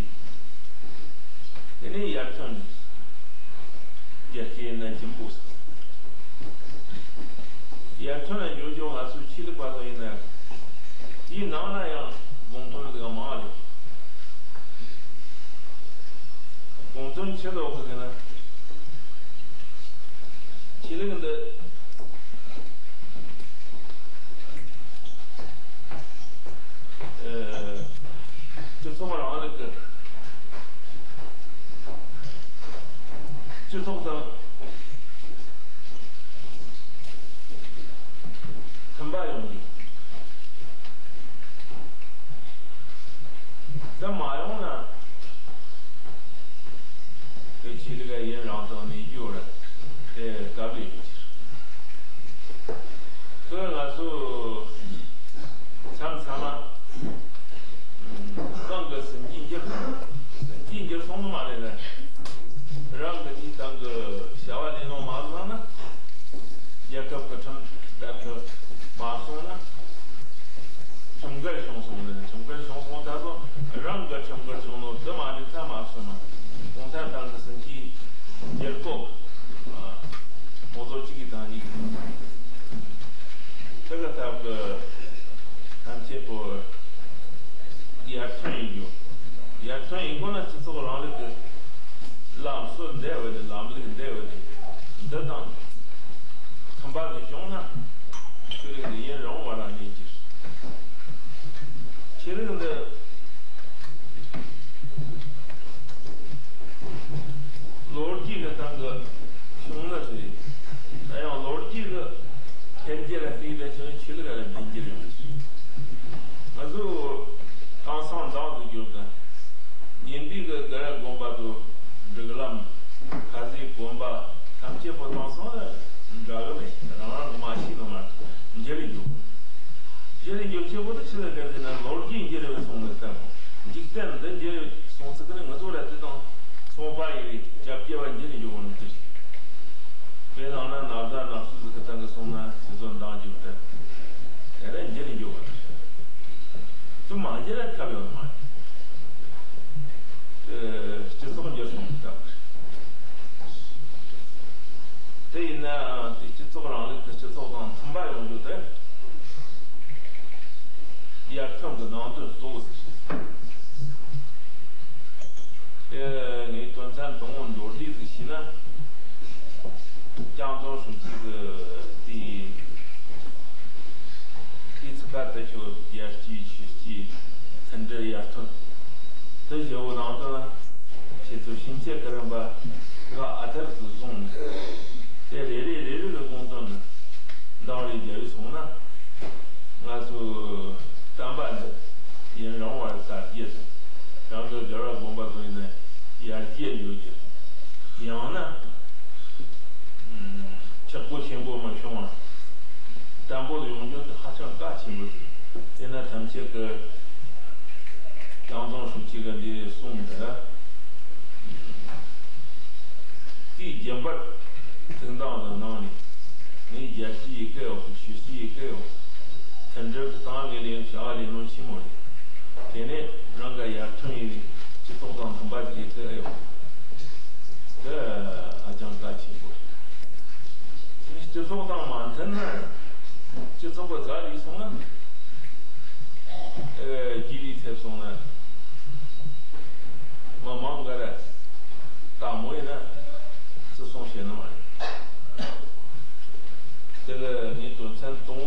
དེ་ནས་ཡར་ཐོན་རྒྱལ་ཁའི་ན་འཇིམ་པོ་ཡར་ཐོན་ལ་འགྱུར་འགྱུར་ང་ཚོའི་ཆོས་ལུགས་པ་ཚོ་ཡིན་ན་དེའི་ནང་ན་ཡང་དགོངས་དོན་འདི་ག་མང་བ་རེད། དགོངས་དོན་ཆེ་ལོག་གི་ཟེར་ན། ཆོས་ལུགས་འདི་སྤྱི་ཚོགས་རང་ལུགས་ཀྱི་སྤྱི་ཚོགས་དང་མཐུན་པ་ཡོང་རྒྱུ། ད་མ་ཡོང་ན་དེ་ཆོས་ལུགས་ཡུན་རིང་དུ་གནས་རྒྱུ་རེད། དེ་སྐབས་ལས་ཡོད་ཕྱིར། ཁོས་ང་ཚོ་མཚམས་མཚམས་ལ་གང་གི་སེམས་ཀྱི་འགྱུར་སེམས་ཀྱི་འགྱུར་སོང་མ་རེད་ན། རང་གི་དེའི་སྟེང་གི་བྱ་བ་ལས་ནོ་མ་བཟང་ན། རྒྱལ་ཁབ་ཀྱི་ཁྲིམས་ལྟར་དུ་མ་སོང་ན། ཁྲིམས་འགལ་བྱུང་སོང་ནས་ཁྲིམས་འགལ་བྱུང་སོང་ད་དུ་རང་གི་ཁྲིམས་འགལ་བྱུང་ནོ་དུ་མ་རེད་ཚ་མ་སོང་ན་གོང་ཐད་དང་གི་སེམས་ཀྱི་འགྱུར་ལྡོག་ཁོང་ཚོ་གཅིག་གི་དང་གཉིས་ཀྱི་ཐུག་གི་ཐབས་ཀྱི་ཐམས་ཅད་པོ་ཡར་ཐོན་ཡིན་རྒྱུ། ཡར་ཐོན་ཡིན་དགོས་ན་སྤྱི་ཚོགས་རིང་ལུགས་ཀྱི་ལམ་སྲོལ་འདས་པ་དེ་ལམ་ལུགས་འདས་པ་དེ་འདི་དང་མཐུན་པ་གི་བྱུང་ན་ཆོས་ལུགས་འདི་ཡུན་རིང་བ་རང་གནས་ཀྱི། ཆོས་ལུགས་འདི་ལོ་རྒྱུས་ཀྱི་སྟེང་གི་བྱུང་ན་ཟེར། ད་ཡང་ལོ་རྒྱུས་ཀྱི་འཕེལ་རྒྱས། ལས་དེའི་ལས་ཆེན་ཆོས་ལུགས་ར་ལ་འཕེལ་འགྱུར་ཡོང་ཆེད། ང་ཚོ་དེང་སང་འདང་དུ་གྱུར་ཀ་ཉིན་དུས་ཀྱི་དགའ་རབ་དགོན་པ་དུ་སྒྲིག་ལམ་ཁ་ཟས་གོན་པ་ཐམས་ཅད་པོ་དེང་སང་ལ་འདྲ་གི་མེད། རང་རང་གི་མ་ཤེས་ནོ་མ་འགྱུར་རེ་འགྱུར། འགྱུར་རེ་འགྱུར་ཆེད་པོ་དུ་ཆི་ལ་གལ་ཟེར་ན་ལོ་རྒྱུས་འགྱུར་རེ་བའི་སོང་ནས་ལྟ་བུ། འཇིག་རྟེན་འདི་འགྱུར་རེ་སོང་ཚིག་གི་ནི་ང་ཚོ་ར་དེ་དང་ཚོང་པ་ཡི་རེ་སྐྱབས་རྒྱལ་བ་འགྱུར་རེ་འགྱུར་བ་ནི་དེ་རེད། དཔེར་ན་ན་བཟའ་ན་སུ་ཟིག་གི་སྟེང་གི་སོང་ན་སྲིད་དོན་འདང་རྒྱུ་དེ། དེ་ལས་འགྱུར་རེ་འགྱུར་བ་དེ། དུ་མ་འགྱུར་རེ་ཐབས་ཡོད་མ་རེད། སྤྱི་ཚོགས་འགྱུར་སོང་སྟབས། དེ་ཡིན་ན་དེ་སྤྱི་ཚོགས་རིང་ལུགས་ཀྱི་སྤྱི་ཚོགས་དང་མཐུན་པ་ཡོང་རྒྱུ་དེ། ཡར་ཐོན་གྱི་ནང་དོན་གཙོ་བོ་ཟིག་རེད། དེ་ངའི་དོན་ཚན་དང་པོ་མདོར་བསྡུས་ཟིག་བྱས་ན། ཀྱང་ཙོང་ཧྲུའུ་ཅི་གི་དེའི་དེའི་ཚིག་ཁ་དེ་ཆོ་རྒྱལ་སྤྱིའི་ཆོས་སྤྱིའི་མཐུན་སྒྲིལ་ཡར་ཐོན་དེ་བྱེད་བོ་ནང་དོན་ལ་ཁྱེད་ཚོ་ཕྱིན་ཆད་ཀྱི་རིམ་པ་ཁ་ཨ་ཐར་དུ་བཟུང་ནས་དེ་རེ་རེ་རེ་རེ་གི་དགོངས་དོན་ནི་འདང་རེ་རྒྱབ་ཡོད་སོང་ན། ང་ཚོའི་བསྟན་པ་འདི་ཡུན་རིང་བར་དར་རྒྱས་དང་། རང་གི་རྒྱལ་བ་དགོངས་པ་ཀུན་ནས་ཡར་རྒྱས་འགྲོ་རྒྱུ། ཡང་ན། ཆག་སྒོ་ཆེན་པོ་མ་བྱུང་བ། བརྟན་པོ་ཡོང་རྒྱུ་དེ་ཧ་ཅང་གལ་ཆེན་པོ་རེད། དེས་ན་ཐམས་ཅད་ཀྱིས་ཀྱང་ཙོང་ཧྲུའུ་ཅི་གི་འདི་གསུངས་འདི། དེའི་རྒྱུན་པར་ཐུགས་འདང་དུ་གནང་ནས། ངའི་རྒྱལ་སྤྱིའི་ཡི་གེ་འོག་ཆོས་སྲིད་ཡི་གེ་འོག་མཐུན་སྒྲིལ་གྱི་སྟེང་ངས་ལས་བྱ་བ་ལས་སྣོན་ཆེན་མོ་རེད། དེ་ནས་རང་གི་ཡར་ཐོན་ཡིན་ནའི་སྤྱི་ཚོགས་དང་མཐུན་པ་ཞིག་ཡི་གེ་འོག་དེ་ཧ་ཅང་གལ་ཆེན་པོ་རེད། སྤྱི་ཚོགས་དང་མ་མཐུན་ན་སྤྱི་ཚོགས་ཀྱི་རྩ་ལས་སོང་ན། ཨེ། རྗེས་ལུས་ཐེབས་སོང་ན། མི་མང་ག་ར་དག་མོ་ཡིན་ན་བརྩི་སྲུང་བྱེད་ནི་མ་རེད། དེ་ལ་ངའི་དོན་ཚན་དང་པོ་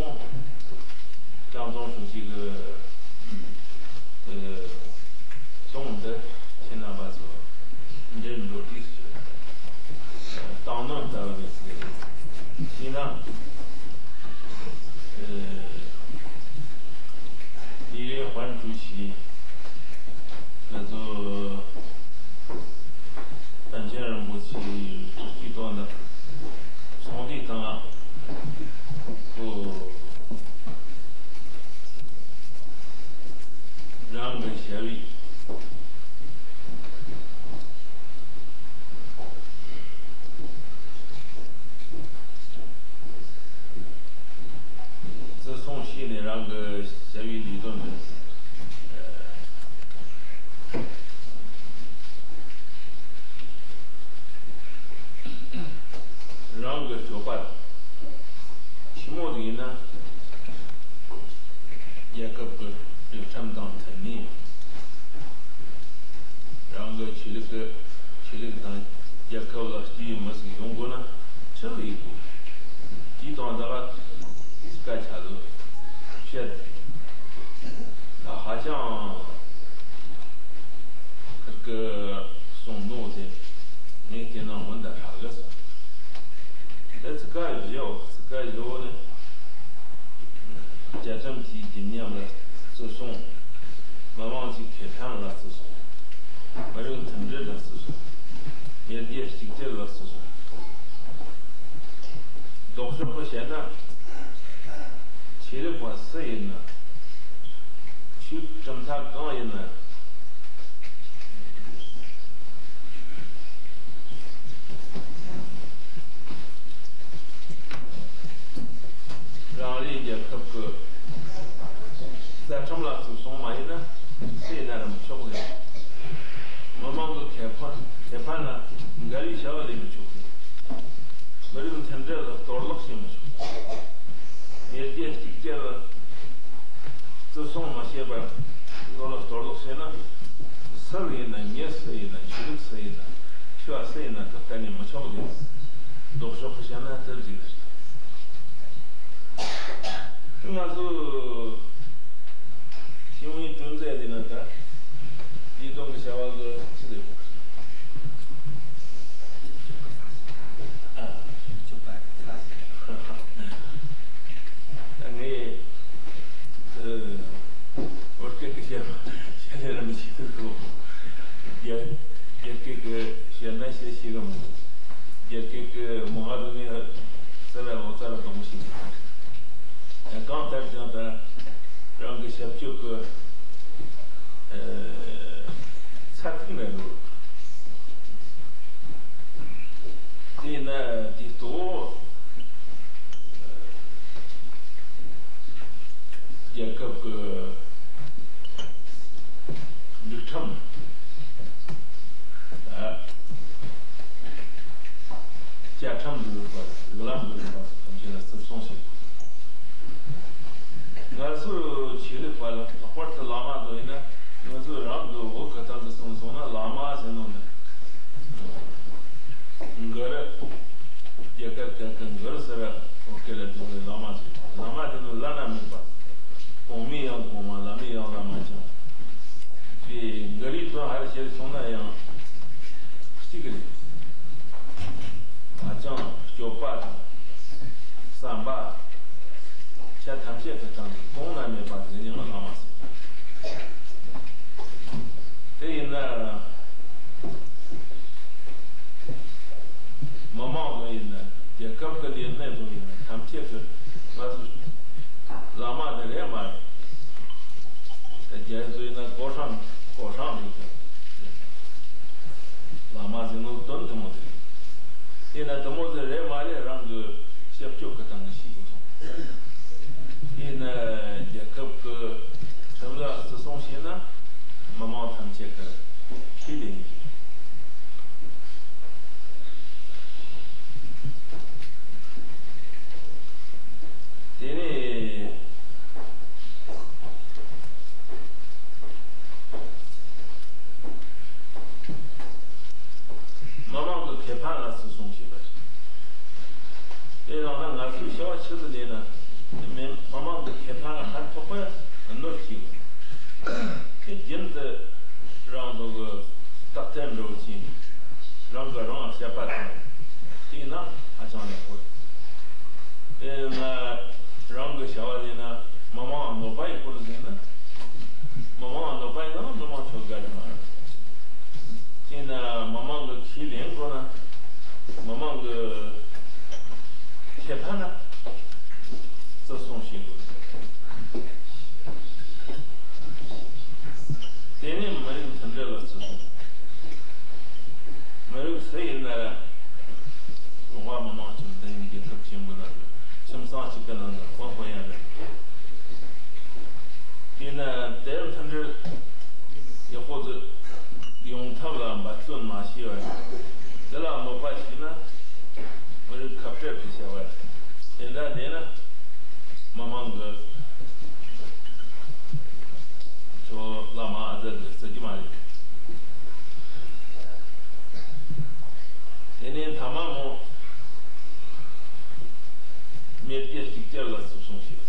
ཀྱང་ཙོང་ཧྲུའུ་ཅི་གི་ཨེ། གསུང་འདི་ཁྱེད་རྣམ་པ་ཚོ་འདིར་མདོར་བསྡུས་སུ་བཏང་ནོ་ལྟ་བུ་རེད་ཟེར། ཅི་ན། ཨེ། ལི་ལི་ཧོན་ཀྲུའུ་ཞི། ང་ཚོ་པཎ་ཆེན་རིན་པོ་ཆེའི་སྤྱི་དོན་དང་ཚོང་འདུས་དང་ཁོ་རང་གི་བྱ་བའི་བརྩི་སྲུང་བྱས་ནས་རང་གི་བྱ་བའི་ལས་དོན་དུ། རང་གི་སྤྱོད་པ་ཆི་མོ་ཟིག་ཡིན་ན། རྒྱལ་ཁབ་ཀྱི་སྒྲིག་ཁྲིམས་དང་མཐུན་ནས། རང་གི་ཆོས་ལུགས་ཀྱི་ཆོས་ལུགས་དང་རྒྱལ་ཁབ་ལ་སྐྱིད་མི་ཟིག་ཡོང་དགོས་ན་ཆི་ཟིག་ཡིན་དགོས། དེའི་དང་ད་ག་སྐད་ཆ་ཟིག་བཤད། ད་ཧ་ཅང་ཁིར་ཀི་གསུངས་ནོ་དེ་ངས་བལྟས་ན་སྔོན་དང་ཧྲ་གི་སོང་། དེ་ཚིག་ཁ་བཞི་འོ། ཚིག་ཁ་བཞི་འོ་ནི། རྒྱལ་ཁྲིམས་ཀྱི་བརྗིད་ཉམས་ལ་བརྩི་སྲུང་། མི་དམངས་ཀྱི་ཁེ་ཕན་ལ་བརྩི་སྲུང་། མི་རིགས་མཐུན་སྒྲིལ་ལ་བརྩི་སྲུང་། མེས་རྒྱལ་གཅིག་གྱུར་ལ་བརྩི་སྲུང་། ལྡོག་ཕྱོགས་ཀྱིས་བཤད་ན། ཆོས་ལུགས་པ་སུ་ཡིན་ན། ཆོས་གྲུབ་མཐའ་གང་ཡིན་ན། རང་རེའི་རྒྱལ་ཁབ་ཀྱི་རྩ་ཁྲིམས་ལ་བརྩི་སྲུང་མ་ཡིན་ན་སུ་ཡིན་ན་ར་མི་ཆོག་ལེ། མི་མང་གི་ཁེ་ཕན་ཁེ་ཕན་ལ་འགལ་བའི་བྱ་བ་ལས་མི་ཆོག་ལེ། མི་རིགས་མཐུན་སྒྲིལ་ལ་གཏོར་བརླག་བྱེད་མི་ཆོག་མེས་རྒྱལ་གཅིག་གྱུར་ལ་བརྩི་སྲུང་མ་བྱས་པར་བློ་ལ་གཏོར་བརླག་བྱས་ན། སུ་ཡིན་ན་མི་སུ་ཡིན་ན་ཆོས་ལུགས་སུ་ཡིན་ན་ཆོས་པ་སུ་ཡིན་ན་ད་གཏན་ནས་མི་ཆོག་ལེ། ལྡོག་ཕྱོགས་ཀྱིས་བཤད་ན་དེ་ཟིག་རེད། ང་ཚོ་ཤེས་ཡོན་གྲོས་མཛད་ལས་ན་ད་ལས་དོན་གྱི་བྱ་བ་གི་ཅི་ལས་ཡོད། ཨ། གང་ལྟར་ཀྱང་ད་རང་གི་ཞབས་ཕྱོགས་ཀྱི་ཚད་ཐིག་ནས་འགྲོ། དེས་ན་དེ་གཙོ་བོ་རྒྱལ་ཁབ་ཀྱི་སྒྲིག་ཁྲིམས། བཅའ་ཁྲིམས་འདུལ་བ། རིགས་ལམ་འདུལ་བ་ཐམས་ཅད་ལ་བརྩི་སྲུང་བྱེད་དགོས། ང་ཚོའི་ཆོས་ལུགས་པ་ལ་ལྷག་པར་དུ་བླ་མ་ཚོ་ཡིན་ན། ང་ཚོས་རང་གི་བོད་ཀྱི་སྟེང་དུ་སོང་སོང་ན། བླ་མ་ཟེར་ནོ་འདི་གུ་རུ། རྒྱ་གར་སྐད་ཀྱི་གུ་རུ་ཟེར་བ། བོད་སྐད་ལ་འདུལ་བའི་བླ་མ་ཟེར། བླ་མ་དེ་ནི་བླ་ན་མེད་པ། གོང་མའི་ཡང་གོང་མ། བླ་མའི་ཡང་བླ་མ་ཀྱང་། དེ་གུ་རུའི་དོན་ཧར་བཤད་སོང་ན་ཡང་གཅིག་རེད། ཧ་ཅང་སྤྱོད་པ་དང་། བསམ་པ། ཆ་ཐམས་ཅད་ཀྱི་སྟེང་དུ་གོང་ན་མེད་པ་དེ་ཉིད་ལ་བླ་མ་ཟེར། དེ་ཡིན་ན་མི་མང་ཚོ་ཡིན་ན། རྒྱལ་ཁབ་ཀྱི་ལས་སྣེ་ཚོ་ཡིན་ན། ཐམས་ཅད་ཀྱི་ང་ཚོ་བླ་མ་དེ་རེད་མ་རེད། རྒྱ་ཡིག་ཚོ་ཡིན་ན་ཀོ་ཧྲང་། ཀོ་ཧྲང་རེད་ཀྱང་། བླ་མ་ཟེར་ནོ་དོན་དེ་མོ་དེ་རེད། དེས་ན་དེ་མོ་ཟེར་རེད་མ་རེད། རང་གི་ཞབས་ཕྱོགས་ཀྱི་སྟེང་གི་ཤེས་དགོས་སོང་། དེས་ན་རྒྱལ་ཁབ་ཀྱི་ཁྲིམས་ལ་བརྩི་སྲུང་བྱས་ན། མི་མང་ཐམས་ཅད་ཀྱི་ཁས་ལེན་གྱི། དེ་ནས་མི་མང་གི་ཁེ་ཕན་ལ་བརྩི་སྲུང་བྱེད་པ་རེད། དེ་ཡང་ན་ང་ཚོའི་བྱ་བ་ཆི་ཟིག་ལས་ན། མི་མི་མང་གི་ཁེ་ཕན་ལ་ཕན་ཐོགས་པ་གནོད་སྐྱེལ་བ། དེ་རྒྱུན་དུ་རང་ཚོ་གི་རྟག་བརྟན་འགྲོ་ཆེད། རང་གི་རང་བཤད་པ་དང་། དེས་ན་ཧ་ཅང་ཡག་པོ་རེད། དེས་ན་རང་གི་བྱ་བ་ལས་ན་མི་མང་གནོད་པ་ཡོད་པོ་ལ་ཟེར་ན། མི་མང་གནོད་པ་ཡིན་ན་མི་མང་ཆོ་དགའ་རྒྱུ་མ་རེད། དེས་ན་མི་མང་གི་ཁས་ལེན་དགོས་ན། མི་མང་གི་ཁེ་ཕན་ལ་བརྩི་སྲུང་བྱེད་དགོས། དེ་ནས་མི་རིགས་མཐུན་སྒྲིལ་ལ་བརྩི་སྲུང་། མི་རིགས་སུ་ཡིན་ན་ར། ཀྲུང་ཧྭ་མི་དམངས་སྤྱི་མཐུན་རྒྱལ་ཁབ་ཆེན་པོ་ནང་དུ། ཁྱིམ་ཚང་གཅིག་གི་ནང་དུ་དཔོན་དཔོན་ཡང་རེད། དེས་ན་དེར་མཐུན་སྒྲིལ་ཡག་པོ་དེ་ཡོང་ཐབས་ལ་འབད་བརྩོན་མ་བྱས་པ་ཡིན། དེ་ལ་གནོད་པ་བྱས་ན་མི་རིགས་ཁ་བྲལ་གྱི་བྱ་བ་རེད། དེ་འདྲ་བསྡད་ན་མི་མང་གི་ཁྱོད་བླ་མ་ཨ་ཙི་གི་ཟེར་གྱི་མ་རེད། དེ་ནས་ཐ་མ་མོ། མེས་རྒྱལ་གཅིག་གྱུར་ལ་བརྩི་སྲུང་བྱེད།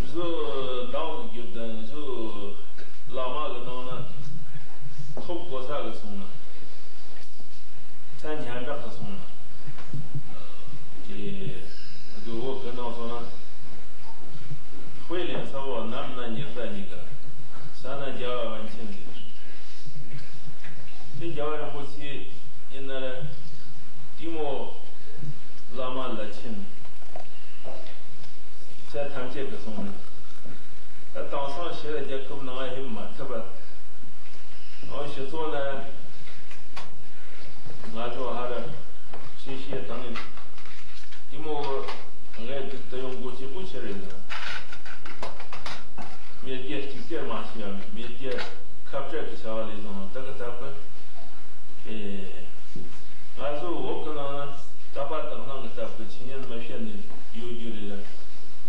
བཟོ་འདང་གི་རྒྱུ་དང་བཟོ། བླ་མ་གི་ནང་ན་ཐོབ་གོ་ས་གི་སོང་ན། མཚན་སྙན་གྲགས་ཀྱི་སོང་ན། དེ་དུ་འོག་གི་ནང་སོང་ན། དཔེ་ལེན་ས་བོ་ནམ་ན་ཉི་ཟླ་གཉིས་ཀ། ས་ན་རྒྱལ་བ་པཎ་ཆེན་གྱི། དེ་རྒྱལ་བ་རིན་པོ་ཆེ་ཡིན་ན་ར། དེ་མོ་བླ་མ་ལ་ཆེན། ཆ་ཐམས་ཅད་ཀྱི་སོང་ནས། ད་དེང་སང་ཕྱིར་རྒྱལ་ཁབ་ནང་ལ་ཕེབས་མ་ཐུབ་པ། ཨོ་སྤྱི་ཚོགས་ལ་ང་ཚོ་ཧ་ར་ཤེས་ཤེས་དང་། དེ་མོ་ངས་འདུག་ཏུ་ཡོང་དགོས་ཆེ་པོ་ཆེ་རེད་ཟེར། མེས་རྒྱལ་གཅིག་གྱུར་མ་བྱས་ཡང་མེས་རྒྱལ་ཁ་བྲལ་གྱི་བྱ་བ་ལས་བཟུང་ད་གི་ད་གི། ཨེ། ང་ཚོ་བོད་ཀྱི་ནང་ན་རྟ་པ་དང་ནང་གི་སྟབས་ཀྱི་ཆི་ཉན་མི་བཤད་ནས་ཡོད་རྒྱུ་རེད་ལ།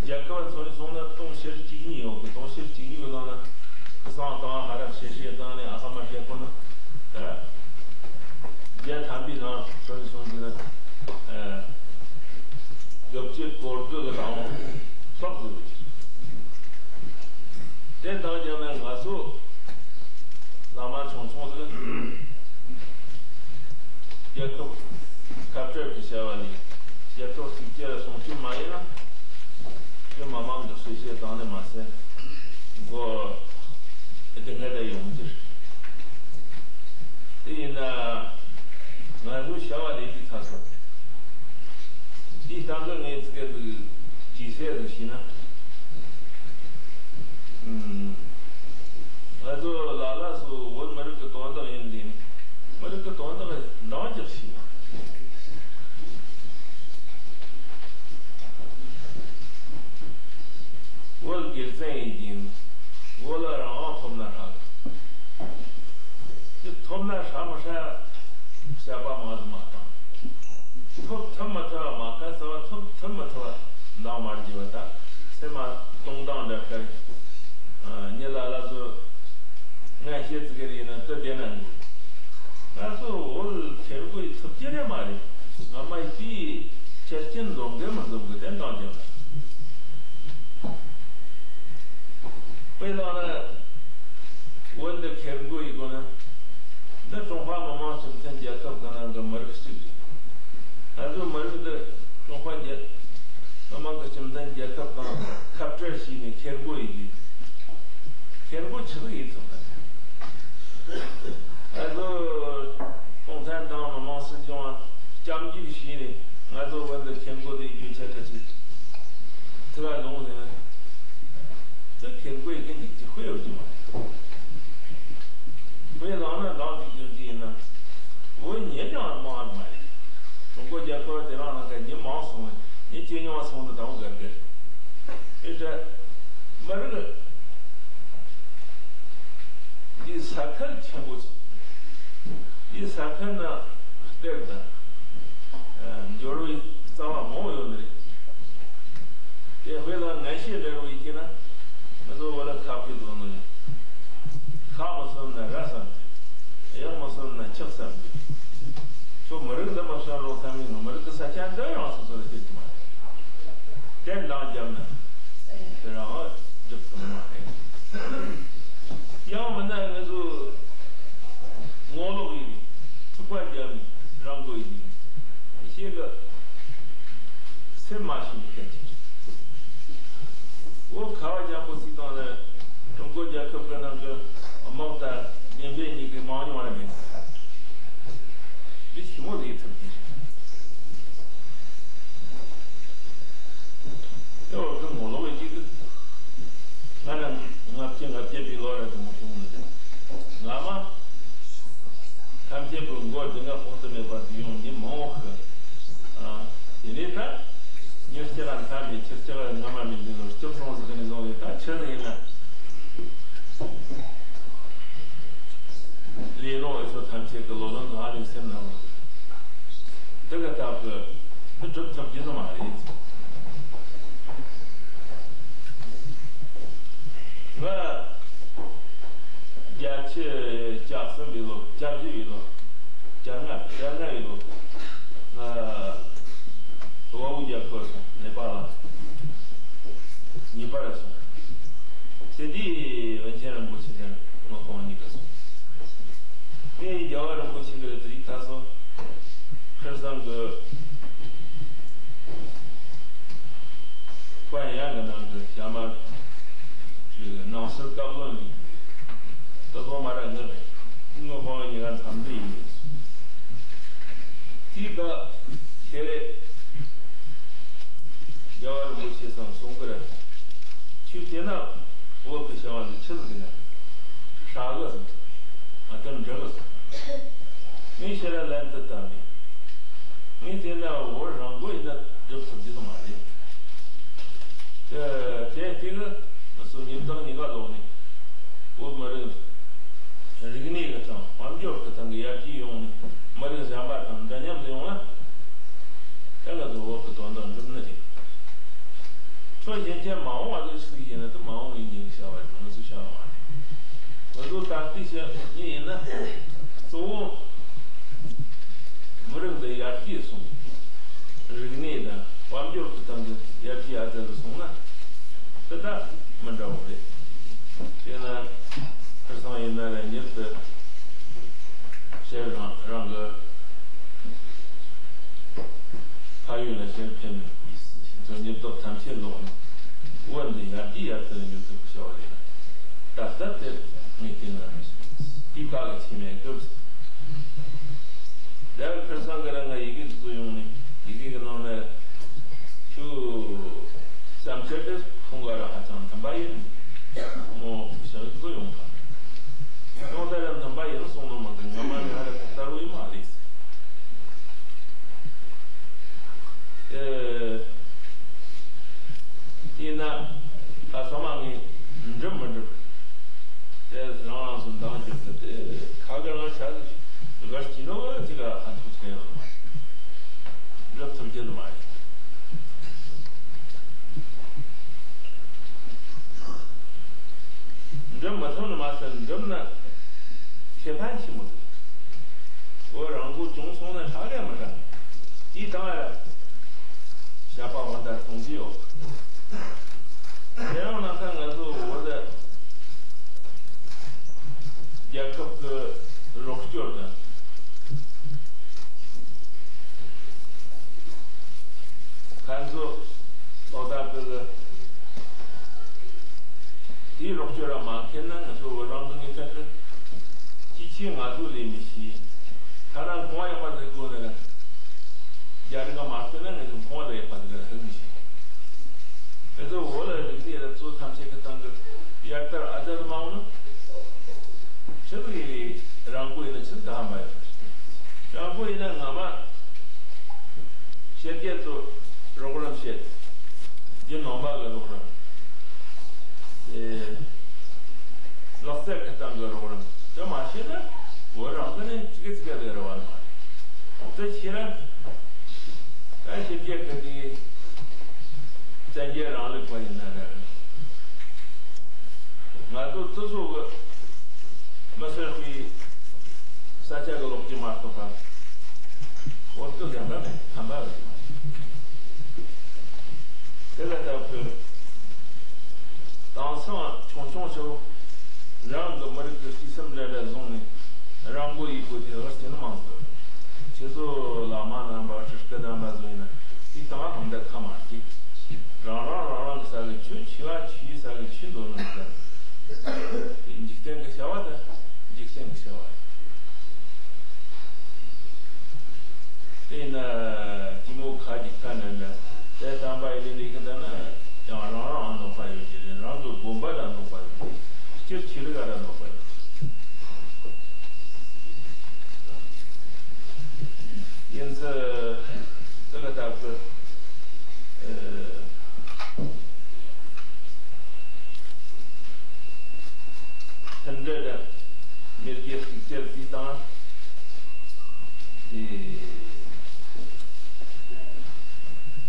རྒྱལ་ཁབ་ཚོ་ནས་སོང་ན་དུང་ཕྱུར་གཅིག་གཉིས་ཡོད་གི། དུང་ཕྱུར་གཅིག་གཉིས་ཡོད་ནང་ན་བསང་དང་ཧ་ར་ཤེ་ཤེ་དང་ནས་ཨ་ཧ་མ་བཤད་ཁོ་ན། ཨ། རྒྱལ་ཐམ་པའི་ནང་ཚོ་ནས་སོང་གི་ན། ཨ། དགུ་བཅུ་གོ་དགུ་གི་ནང་ལྷག་དགོས། དེ་དང་ཀྱང་ན་ང་ཚོ་བླ་མ་ཆུང་ཆུང་ཟིག་རྒྱལ་ཁབ་ཁ་བྲལ་གྱི་བྱ་བ་ལས་རྒྱལ་ཁབ་གཅིག་གྱུར་སྲུང་སྐྱོབ་མ་ཡིན་ན། དེ་མི་མང་གི་ཤེས་བྱེད་དང་ནི་མ་ཟད་མགོ་དེ་སྔ་ད་ཡོང་རྒྱུ་རེད། དེ་ཡིན་ན་ང་ཚོའི་བྱ་བ་ལས་དུས་ཚ་སོང་། འདིའི་སྟེང་གི་ངས་ཚིག་གི་འདུག་ཅི་ཟེར་ཟིག་ཞུས་ན། ཨུམ། ང་ཚོ་ལ་ལ་སོ་བོད་མི་རིགས་ཀྱི་དོན་དག་ཡིན་ཟེར་ནས་མི་རིགས་ཀྱི་དོན་དག་འདང་རྒྱག་ཞུས་ན། བོད་སྒེར་བཙན་ཡིན་གྱི་ཡིན། བོད་ལ་རང་དབང་ཐོབ་ན་ཧྲ་གི། དེ་ཐོབ་ན་ཧྲ་མི་ཧྲ་བཤད་པ་མང་དུ་མ་བཏང་། ཐོབ་ཐུབ་མི་ཐུབ་མ་ཁ་ཟ་བ། ཐོབ་ཐུབ་མི་ཐུབ་བ་འདང་མ་རྒྱས་པ་དང་སེམས་མ་གཏོང་སྟངས་འདྲ་དཀར། ཉི་ལ་ལ་ཚོ་ང་བཤད་ཙི་གེ་རེ་ཡིན་ན་དུ་བདེ་ན་འགྲོ། ང་ཚོ་བོད་ཁེར་རྒོ་ཡི་ཐུབ་ཀྱི་རེད་མ་རེད། ང་མ་དེའི་ཆ་རྐྱེན་འཛོམས་གི་མི་འཛོམས་གི་དེ་འདང་རྒྱག་ན། དཔེ་བླངས་ན། བོད་འདི་ཁེར་རྒོ་ཡི་སྒོ་ནས། འདི་ཀྲུང་ཧྭ་མི་དམངས་སྤྱི་མཐུན་རྒྱལ་ཁབ་ཀྱི་ནང་གི་མི་རིགས་གཅིག་རེད། ང་ཚོའི་མི་རིགས་འདི་ཀྲུང་ཧྭ་རྒྱལ་མི་དམངས་ཀྱི་སྤྱི་མཐུན་རྒྱལ་ཁབ་དང་ཁ་བྲལ་བྱས་ནས་ཁེར་རྒོ་ཡི་གི། ཁེར་རྒོ་ཆི་ཟིག་ཡིན་ཐུབ་ན། ང་ཚོ་གུང་ཁྲན་ཏང་མི་དམངས་སྲིད་གཞུང་ལ་སྐྱབས་འཇུག་བྱས་ནས་ང་ཚོ་བོད་འདི་ཁེར་རྒོ་དེ་རྒྱུན་ཆད་ཁ་ཅིག་ཐུག་ག་ལོང་ཟེར་ན། ཚུར་ཁེར་རྒོ་ཡི་གི་འཇིགས་ཀྱི་དཔེ་ཡོད་ཀྱི་མ་རེད། དཔེ་བླངས་ན་འདང་ཅིག་རྒྱག་རྒྱུ་ཡིན་ན། བོད་མི་ཀྱང་མང་བ་མ་རེད། ཀྲུང་གོ་རྒྱལ་ཁབ་དེ་རང་ནང་གི་མི་མང་སོང་ནས་མི་ཇེ་ཉུང་བ་སོང་ནས་དང་པོ་དགའ་དགའ་རེད། དེ་འདྲ་མི་རིགས་འདི་ས་ཁུལ་ཆེན་པོ་ཆགས། འདི་ས་ཁུལ་ན་གཏེར་དང་། འབྱོར་བའི་རྩ་བ་མང་བོ་ཡོད་ནི་རེད། དེ་དཔེ་ལ་ངན་བཤད་འདྲ་བོ་ཡིན་གྱི་ན། ང་ཚོ་བོད་ལ་ཁ་ཕྱེ་བཟོ་ནི་རེད། ཁ་མི་སོམ་ན་ར་བསམ་གྱི། གཡག་མི་སོམ་ན་ཁྱི་བསམ་གྱི། ཁྱོད་མི་རིགས་འདི་མ་བསམ་རོགས་བསམ་ཡིན་ནོ། མི་རིགས་ཀྱི་ས་ཆ་འདི་རང་སོ་སོ་ལ་ཤེས་ཀྱི་མ་རེད། དེ་འདང་བརྒྱབ་ན་དེ་རང་སྒྲུབ་ཐུབ་མ་རེད། ཡང་མིན་ན་ང་ཚོ་ངོ་ལོག་ཡིན། འཁྲུག་པ་རྒྱབ་ནས་རང་དགོས་ཡིན། ཞེས་གི་སེམས་མ་ཤེས་མཁན་ཅིག་འོ་ཁ་བ་རྒྱག་པོ་ཚིག་དང་ནི་ཀྲུང་གོ་རྒྱལ་ཁབ་ཀྱི་ནང་གི་དམག་དང་བདེན་པའི་གཉིས་ཀའི་མང་ཉུང་ར་མེད། འདི་ཞི་མོ་ལས་ཐུབ་ཀྱི། དེ་བར་དུ་ངོ་ལོག་པའི་གཅིག་ཏུ། ང་ནི་ལྔ་བཅུ་ང་བརྒྱད་པའི་ལོ་ར་དུ་མ་བྱུང་ནི། ང་མ། ཐམས་ཅད་པོའི་མགོ་སྡུག་བསྔལ་དཔག་ཏུ་མེད་པ་དུ་ཡོང་མི་མང་བོ་ཤི། ཨ། དེ་ནས་ད། ཉེར་གཅིག་ལ་མཐའ་མེད་ཆེར་གཅིག་ལ་སྔ་མ་མེད་འདི་ལོ་བཅུ་གསུམ་ཟིག་ནས་ལོང་ཡོད་ད་ཆི་ཟིག་ཡིན་ན། ལས་ལོ་འོས་ཚོ་ཐམས་ཅད་ཀྱི་ལོ་ལོན་ང་རིང་སེམས་ནང་ལོ། འདི་ག་སྟབས་ཀྱི་འདི་སྒྲུབ་ཐུབ་རྒྱུ་ནི་མ་རེད། ང་བརྒྱད་ཅུ་གྱ་གསུམ་པའི་ལོ། གྱ་བཞི་པའི་ལོ། གྱ་ལྔ། གྱ་ལྔ་པའི་ལོ། ང་དབའ་བོའི་རྒྱལ་ཁབ་སོང་། ནེ་པ་ལ་ཉིན་པར་སོང་། དེ་དུས་པཎ་ཆེན་རིན་པོ་ཆེ་དང་ངག་དབང་གཉིས་ཀ་སོང་། ངས་རྒྱལ་བ་རིན་པོ་ཆེ་གི་དེ་རིགས་ད་སོ་ཁར་སང་གི་དཔལ་ཡང་གི་ནང་གི་ཞྭ་དམར་གི་ནང་སྲིད་བཀའ་བློན་ལས་ད་སོ་མ་ར་ངག་ངག་དབང་གཉིས་ཀ་འཚམས་འདྲི་ཡིན། དེའི་སྐབས་ཁྱེད་རེད། རྒྱལ་བ་རིན་པོ་ཆེ་སང་གསུང་གི་རེད། ཁྱོད་དེ་ན་བོད་ཀྱི་བྱ་བ་འདི་ཆི་ཟིག་ཡིན་ན། ཧྲ་གི་ཟིག་ང་དོན་འགྲིག་གི་ཟིག་ངས་ཕྱིར་ལན་དུ་བཏབ་ནས། ངས་དེ་ན་བོད་རང་མགོ་ཡིན་ན་སྒྲུབ་ཐུབ་རྒྱུ་ཟིག་མ་རེད། དེ་དེ་དེ་གི་ང་ཚོ་ཉིན་དང་ཉིན་ག་ལོག་ནས་བོད་མི་རིགས་རིག་གནས་ཀྱི་སྟེང་དཔལ་འབྱོར་གྱི་སྟེང་གི་ཡར་རྒྱས་ཡོང་ནས་མི་རིགས་གཞན་པ་དང་འདྲ་མཉམ་དུ་ཡོང་ན། ད་ང་ཚོ་བོད་ཀྱི་དོན་དག་འགྲུབ་ནི་རེད། ཁྱོད་གཞན་ཁྱེད་མ་འོངས་བ་ལ་ཞུགས་ཡིན་ན་ད་མ་འོངས་པའི་ཉིན་བྱ་བ་རེད། ང་ཚོ་བྱ་བ་མ་རེད། ང་ཚོ་ད་ལྟའི་བྱ་ངས་ཡིན་ན་གཙོ་བོ་མི་རིགས་འདི་ཡར་རྒྱས་སོང་། རིག་གནས་དང་དཔལ་འབྱོར་གྱི་སྟེང་དུ་ཡར་རྒྱས་ཨ་ཙི་ཙི་སོང་ན་དེ་ད་མི་འདྲ་བོ་རེད། དེས་ན་ཁར་སང་ཡིན་ན་ར་མྱུར་དུ་ཕྱིར་རང་རང་གི་ཕ་ཡུལ་ལ་ཕྱིར་ཕེབས་ནས་ཁྱེད་ཚོ་ཉེན་རྟོག་ཐམས་ཅད་ལོག་ནས་བོད་འདི་ཡར་རྒྱས་ཡར་དུ་འགྱུར་ཐུབ་པའི་བྱ་བ་རེད་ལ། ད་ལྟ་དེར་ངས་བལྟས་ན་དེའི་བཀའ་གི་ཆེ་མེད་སྐབས། རྒྱལ་བ་ཁར་སང་གི་རིང་ང་ཡི་གེ་འདི་ཚོ་ཡོང་ནས་ཡི་གེ་གི་ནང་ན། དེ་དེ་ཁོང་ག་ར་ཧ་ཅང་མཐུན་པ་ཡིན། མོ་ཞག་བཟོ་ཡོང་ཐལ། ཡོང་ད་ར་མཐུན་པ་ཡིན་སོང་ནོ་མ་གི་ང་མ་ནི་ཧ་ར་ད་ལྟ་རུ་ཡིན་མ་རེད། ཨེ། ཡིན་ན་ད་ཚང་མ་ངས་འགྲིམ་མི་འགྲིམ། དེ་རང་རང་སུ་འདང་རྒྱབ་ཏུ་དེ་ཁ་གི་རང་ཆ་གི་ག་ཅི་ནོ་གི་ག་ཧ་ཐུག་ཐེ་ཡོད་མ་རེད། རབ་ཐུབ་རྒྱུ་མ་རེད། འགྲིམ་མི་ཐུབ་ནི་མ་ཟད་འགྲིམ་ན་ཁེ་ཕན་ཆེན་མོ་འདུག་འོ་རང་མགོ་གྱོང་སོང་ན་ཧྲ་ག་མི་ཧྲ། དེའི་སྟེང་ལ་བྱ་བ་འོ་འདྲ་གཏོང་གི་ཡོད། དེ་རང་ལ་ཁ་ང་ཚོ་འོ་ད་རྒྱལ་ཁབ་ཀྱི་རོགས་སྐྱོར་དང་། ཁ་མཛོ་ལོ་ད་ཀི་གི་དེའི་རོགས་སྐྱོར་ར་མ་མཁན་ན་ང་ཚོ་བོད་རང་གི་ངེས་ཁ་ཁ་ཅི་ཆེ་ང་ཚོ་ལས་མི་ཤེས། ཐ་ན་གོང་ཡག་པ་ཟིག་དགོས་ན་ར་རྒྱ་རིགས་ཀ་མ་སྤེལ་ན་ང་ཚོ་གོང་ལ་ཡག་པ་ཟིག་ར་ཧུར་མི་ཤེས། ང་ཚོ་བོད་ལ་རིག་གནས་ར་གཙོ་ཐམས་ཅད་ཀྱི་སྟེང་གི་ཡར་དར་ཨ་ཅག་མ་འོང་ན་ཆི་ཟིག་ཡིན་རེད། རང་མགོ་ཡིན་ན་ཆི་ཟིག་ག་ཧམ་པ་ཡོད། རང་མགོ་ཡིན་ན་ང་མ་ཤེས་རྒྱལ་ཚོ་རོགས་རམ་བྱེད། རྒྱུ་ནོར་མ་རོགས་རམ། ཨེ། ལག་རྩལ་གྱི་སྟེང་གི་རོགས་རམ་དེ་མ་བྱས་ན་བོད་རང་གི་ནས་ཅི་ག་ཅི་ག་ལས་ར་བ་མ་རེད། དེ་ཕྱིར་ད་ཕྱི་རྒྱལ་གྱི་དེ་བཙན་རྒྱལ་རིང་ལུགས་པ་ཡིན་ན་ར་ང་ཚོ་ཚོ་ཚོ་གི་མི་སེར་གྱི་ས་ཆ་གི་ལོག་ཅི་མ་གཏོགས་པ། འོ་དེ་ལས་ཀ་ནི་ཐམ་པ་རེད། དེ་ལ་ལྟ་བུ་དེང་སང་ཆུང་ཆུང་ཚོ་རང་གི་མི་རིགས་ཀྱི་སྤྱི་སེམས་འདྲ་འདྲ་བཟུང་ནས་རང་མགོ་ཡི་མགོ་དེ་ཧུར་སྐྱེལ་མང་ཚོ་ཁྱེད་ཚོ་བླ་མ་རྣམ་པ་སྤྲུལ་སྐུ་རྣམ་པ་བཟོས་ན་དེ་དང་ཧང་འདྲ་ཁ་མ་སྐྱེ། རང་རང་རང་རང་གི་ས་གི་ཆོས་ཆེ་བ་ཆེའི་ས་གི་ཆོས་འདོད་ནོ་འདྲ། འཇིག་རྟེན་གྱི་བྱ་བ་དང་འཇིག་རྟེན་གྱི་བྱ་བ། དེས་ན་གྲི་མོ་ཁ་གྱི་ཁ་ནས་འདྲ། དེ་དམ་པ་ཡི་ལས་ནི་གི་འདྲ་ན་ཡང་རང་རང་ཨ་འདོགས་པ་ཡོད་ཀྱི་རེད། རང་གི་དགོན་པ་ལ་འདོགས་པ་ཡོད་ཀྱི་རེད། སྤྱིར་ཆོས་ལུགས་ལ་འདོགས་པ་ཡོད་ཀྱི་རེད། ཡིན་ཚུལ་དེ་ལ་བརྟག་པའི་ཨེ། མཐུན་སྒྲིལ་དང་མི་སྒེར་གཅིག་གྱུར་དེ་དང་། དེ་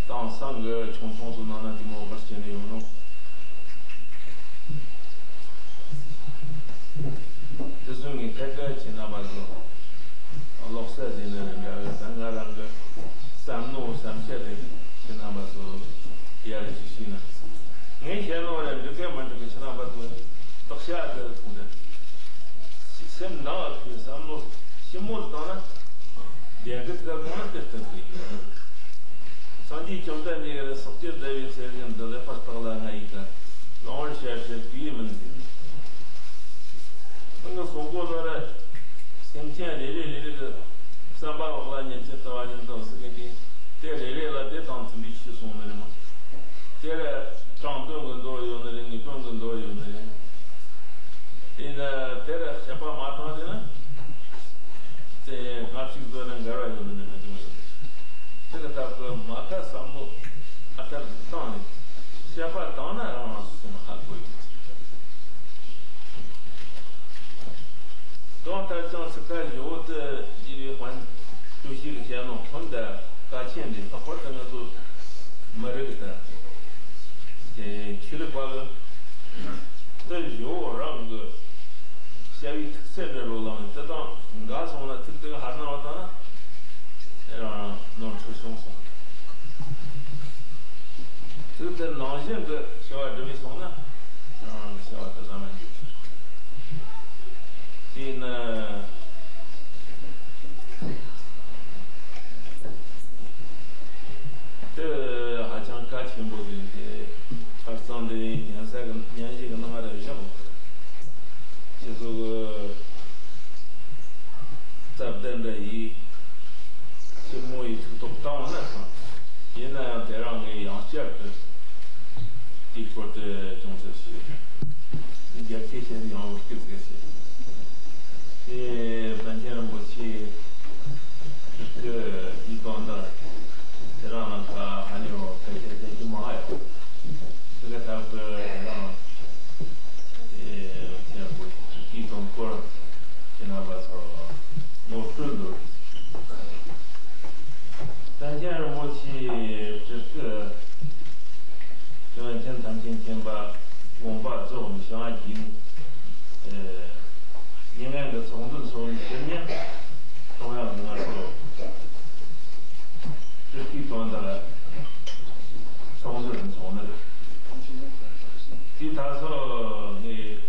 དེང་སང་གི་ཆུང་ཆུང་ཚོ་ནང་ན་དེ་མོ་བར་བྱས་ནས་ཡོང་ནོ། དེ་ཚོ་ངས་ཐད་ཀར་ཁྱེད་རྣམ་པ་ཚོ་ལོག་ས་ཟིན་ནས་འདྲ་བའི་ད་ང་རང་གི་བསམ་མནོ་བསམ་འཆར་རེ་ཁྱེད་རྣམ་པ་ཚོ་ཡར་ཞུ་ཞུས་ན། ངས་བཤད་ནོ་རེ་འགྲིག་གི་མི་འགྲིག་གི་ཁྱེད་རྣམ་པ་ཚོ་བརྟག་དཔྱད་དེ་ཐུང་དེ་སེམས་ནང་ལ་ཐུག་བསམ་བློ་ཞིབ་མོ་བཏང་ན་བདེན་གི་ཐུབ་ན་དེ་ཐུབ་གི། སངས་རྒྱས་བཅོམ་ལྡན་འདས་ཀྱིས་ཟག་བཅས་བསྡད་པའི་ཚེ་བཞིན་དུ་ལེགས་པར་བརྟགས་ལ་ང་ཡི་བཀའ། བླང་བར་བྱ་ཕྱིར་དུས་ཡིན་མིན་འཛིན། ཁོང་གི་གསུང་སྒོ་ལ་ར་སེམས་ཅན་རེ་རེ་རེ་རེ་གི་བསམ་པ་འོག་ལ་ཉན་ཅིང་དུ་བ་བཞིན་དུ་གཟིགས་ཀྱི་དེ་དེ་རེ་རེ་ལ་དེ་དང་མཐུན་པའི་ཆོས་གསུངས་ནི་རེད་མ། དེ་ལ་དྲང་དོན་གྱི་མདོ་ཡོད་ནི་རེད། ངེས་དོན་གྱི་མདོ་ཡོད་ནི་རེད། དེས་ན་དེ་ལ་དཔྱད་པ་མ་བཏང་ཟེར་ན། དེ་སྔ་ཕྱི་བཟོས་ན་འགལ་བ་ཡོད་མི་འདུག་མི་འདུག་ཡོད། དེ་ལ་ལྟ་བུ་མ་ཁ་བསམ་བློ་ཨ་ཐར་བཏང་ནས་དཔྱད་པ་བཏང་ན་རང་རང་སོ་སོ་ནས་ཧ་གོ་ཡོང་། གང་ལྟར་ཀྱང་ཚིག་ཁ་བཞི་བོ་དེ་རྗེས་ལུས་དཔལ་སྤྲུལ་སྐུ་གི་ཞལ་ནང་ཐོན་ཏེ་བཀའ་ཆེན་འདི་ལྷག་པར་དུ་ང་ཚོ་མི་རིགས་དང་ཆོས་ལུགས་པ་གི་དེ་བཞི་བོ་རང་གི་བྱ་བའི་ཐུགས་སྲས་འདྲ་རོ་ལངས་དེ་དང་འགལ་སོང་ན་ཐུགས་དེ་ཧར་སྣང་བ་དང་ན་རང་ནོར་འཁྲུལ་བྱུང་སོང་། ཐུགས་དེ་ནང་བཞིན་གྱི་བྱ་བ་སྒྲུབ་མི་སོང་ན་རང་རང་གི་བྱ་བ་དེ་ལམ་ལ་འཇུག་ཐུབ། དེས་ན། དེ་ཧ་ཅང་གལ་ཆེན་པོ་ཡིན་ཏེ། ཆ་ཚང་འདི་ཉན་ས་གི་ཉན་གཞི་གི་ནང་ང་རེ་བཞག་དགོས། ཁྱེད་ཚོ་གི་སྟབས་བདེ་འདྲ་ཡིས་ཞིབ་མོ་ཡིས་ཐུགས་ཐོག་བཏང་བ་ན་ཐང་། ཡིན་ན་ཡང་དེ་རང་ངས་ཡང་བསྐྱར་དུ། དེའི་སྐོར་དུ་ཅུང་ཟད་ཞུ། རྒྱལ་སྤྱིའི་ཞལ་ཡང་སྐྱོད་དགོས་ཞེས། དེ་པཎ་ཆེན་རིན་པོ་ཆེ་སྤྲུལ་སྐུ་དུས་སྟོན་དང་དེ་རང་ལ་ཁ་ཧ་ནི་བ་སྐད་ཆ་བཤད་རྒྱུ་མང་ཡོད། དེ་ག་ལྟར་དུ་རང་དེ་པཎ་ཆེན་རིན་པོ་ཆེ་སྤྲུལ་སྐུའི་དོན་སྐོར་ཁྱེད་རྣམ་པ་ཚོར་ངོ་སྤྲོད་འདུག། པཎ་ཆེན་རིན་པོ་ཆེའི་སྤྲུལ་སྐུ་དོན་ཆེན་ཐམས་ཅད་མཁྱེན་པ་དགོངས་པ་རྫོགས་ནས་བྱང་བགྱིས་ནས། མྱ་ངན་གྱི་ཚོགས་འདུ་འཚོགས་ནས་ཕྱིར་ནས་ཀྲུང་དབྱང་གི་ང་ཚོ་སྤྲུལ་སྐུའི་དོན་དག་ཚོགས་འདུ་རེ་འཚོགས་ནས། དེའི་ད་སོ་ངས་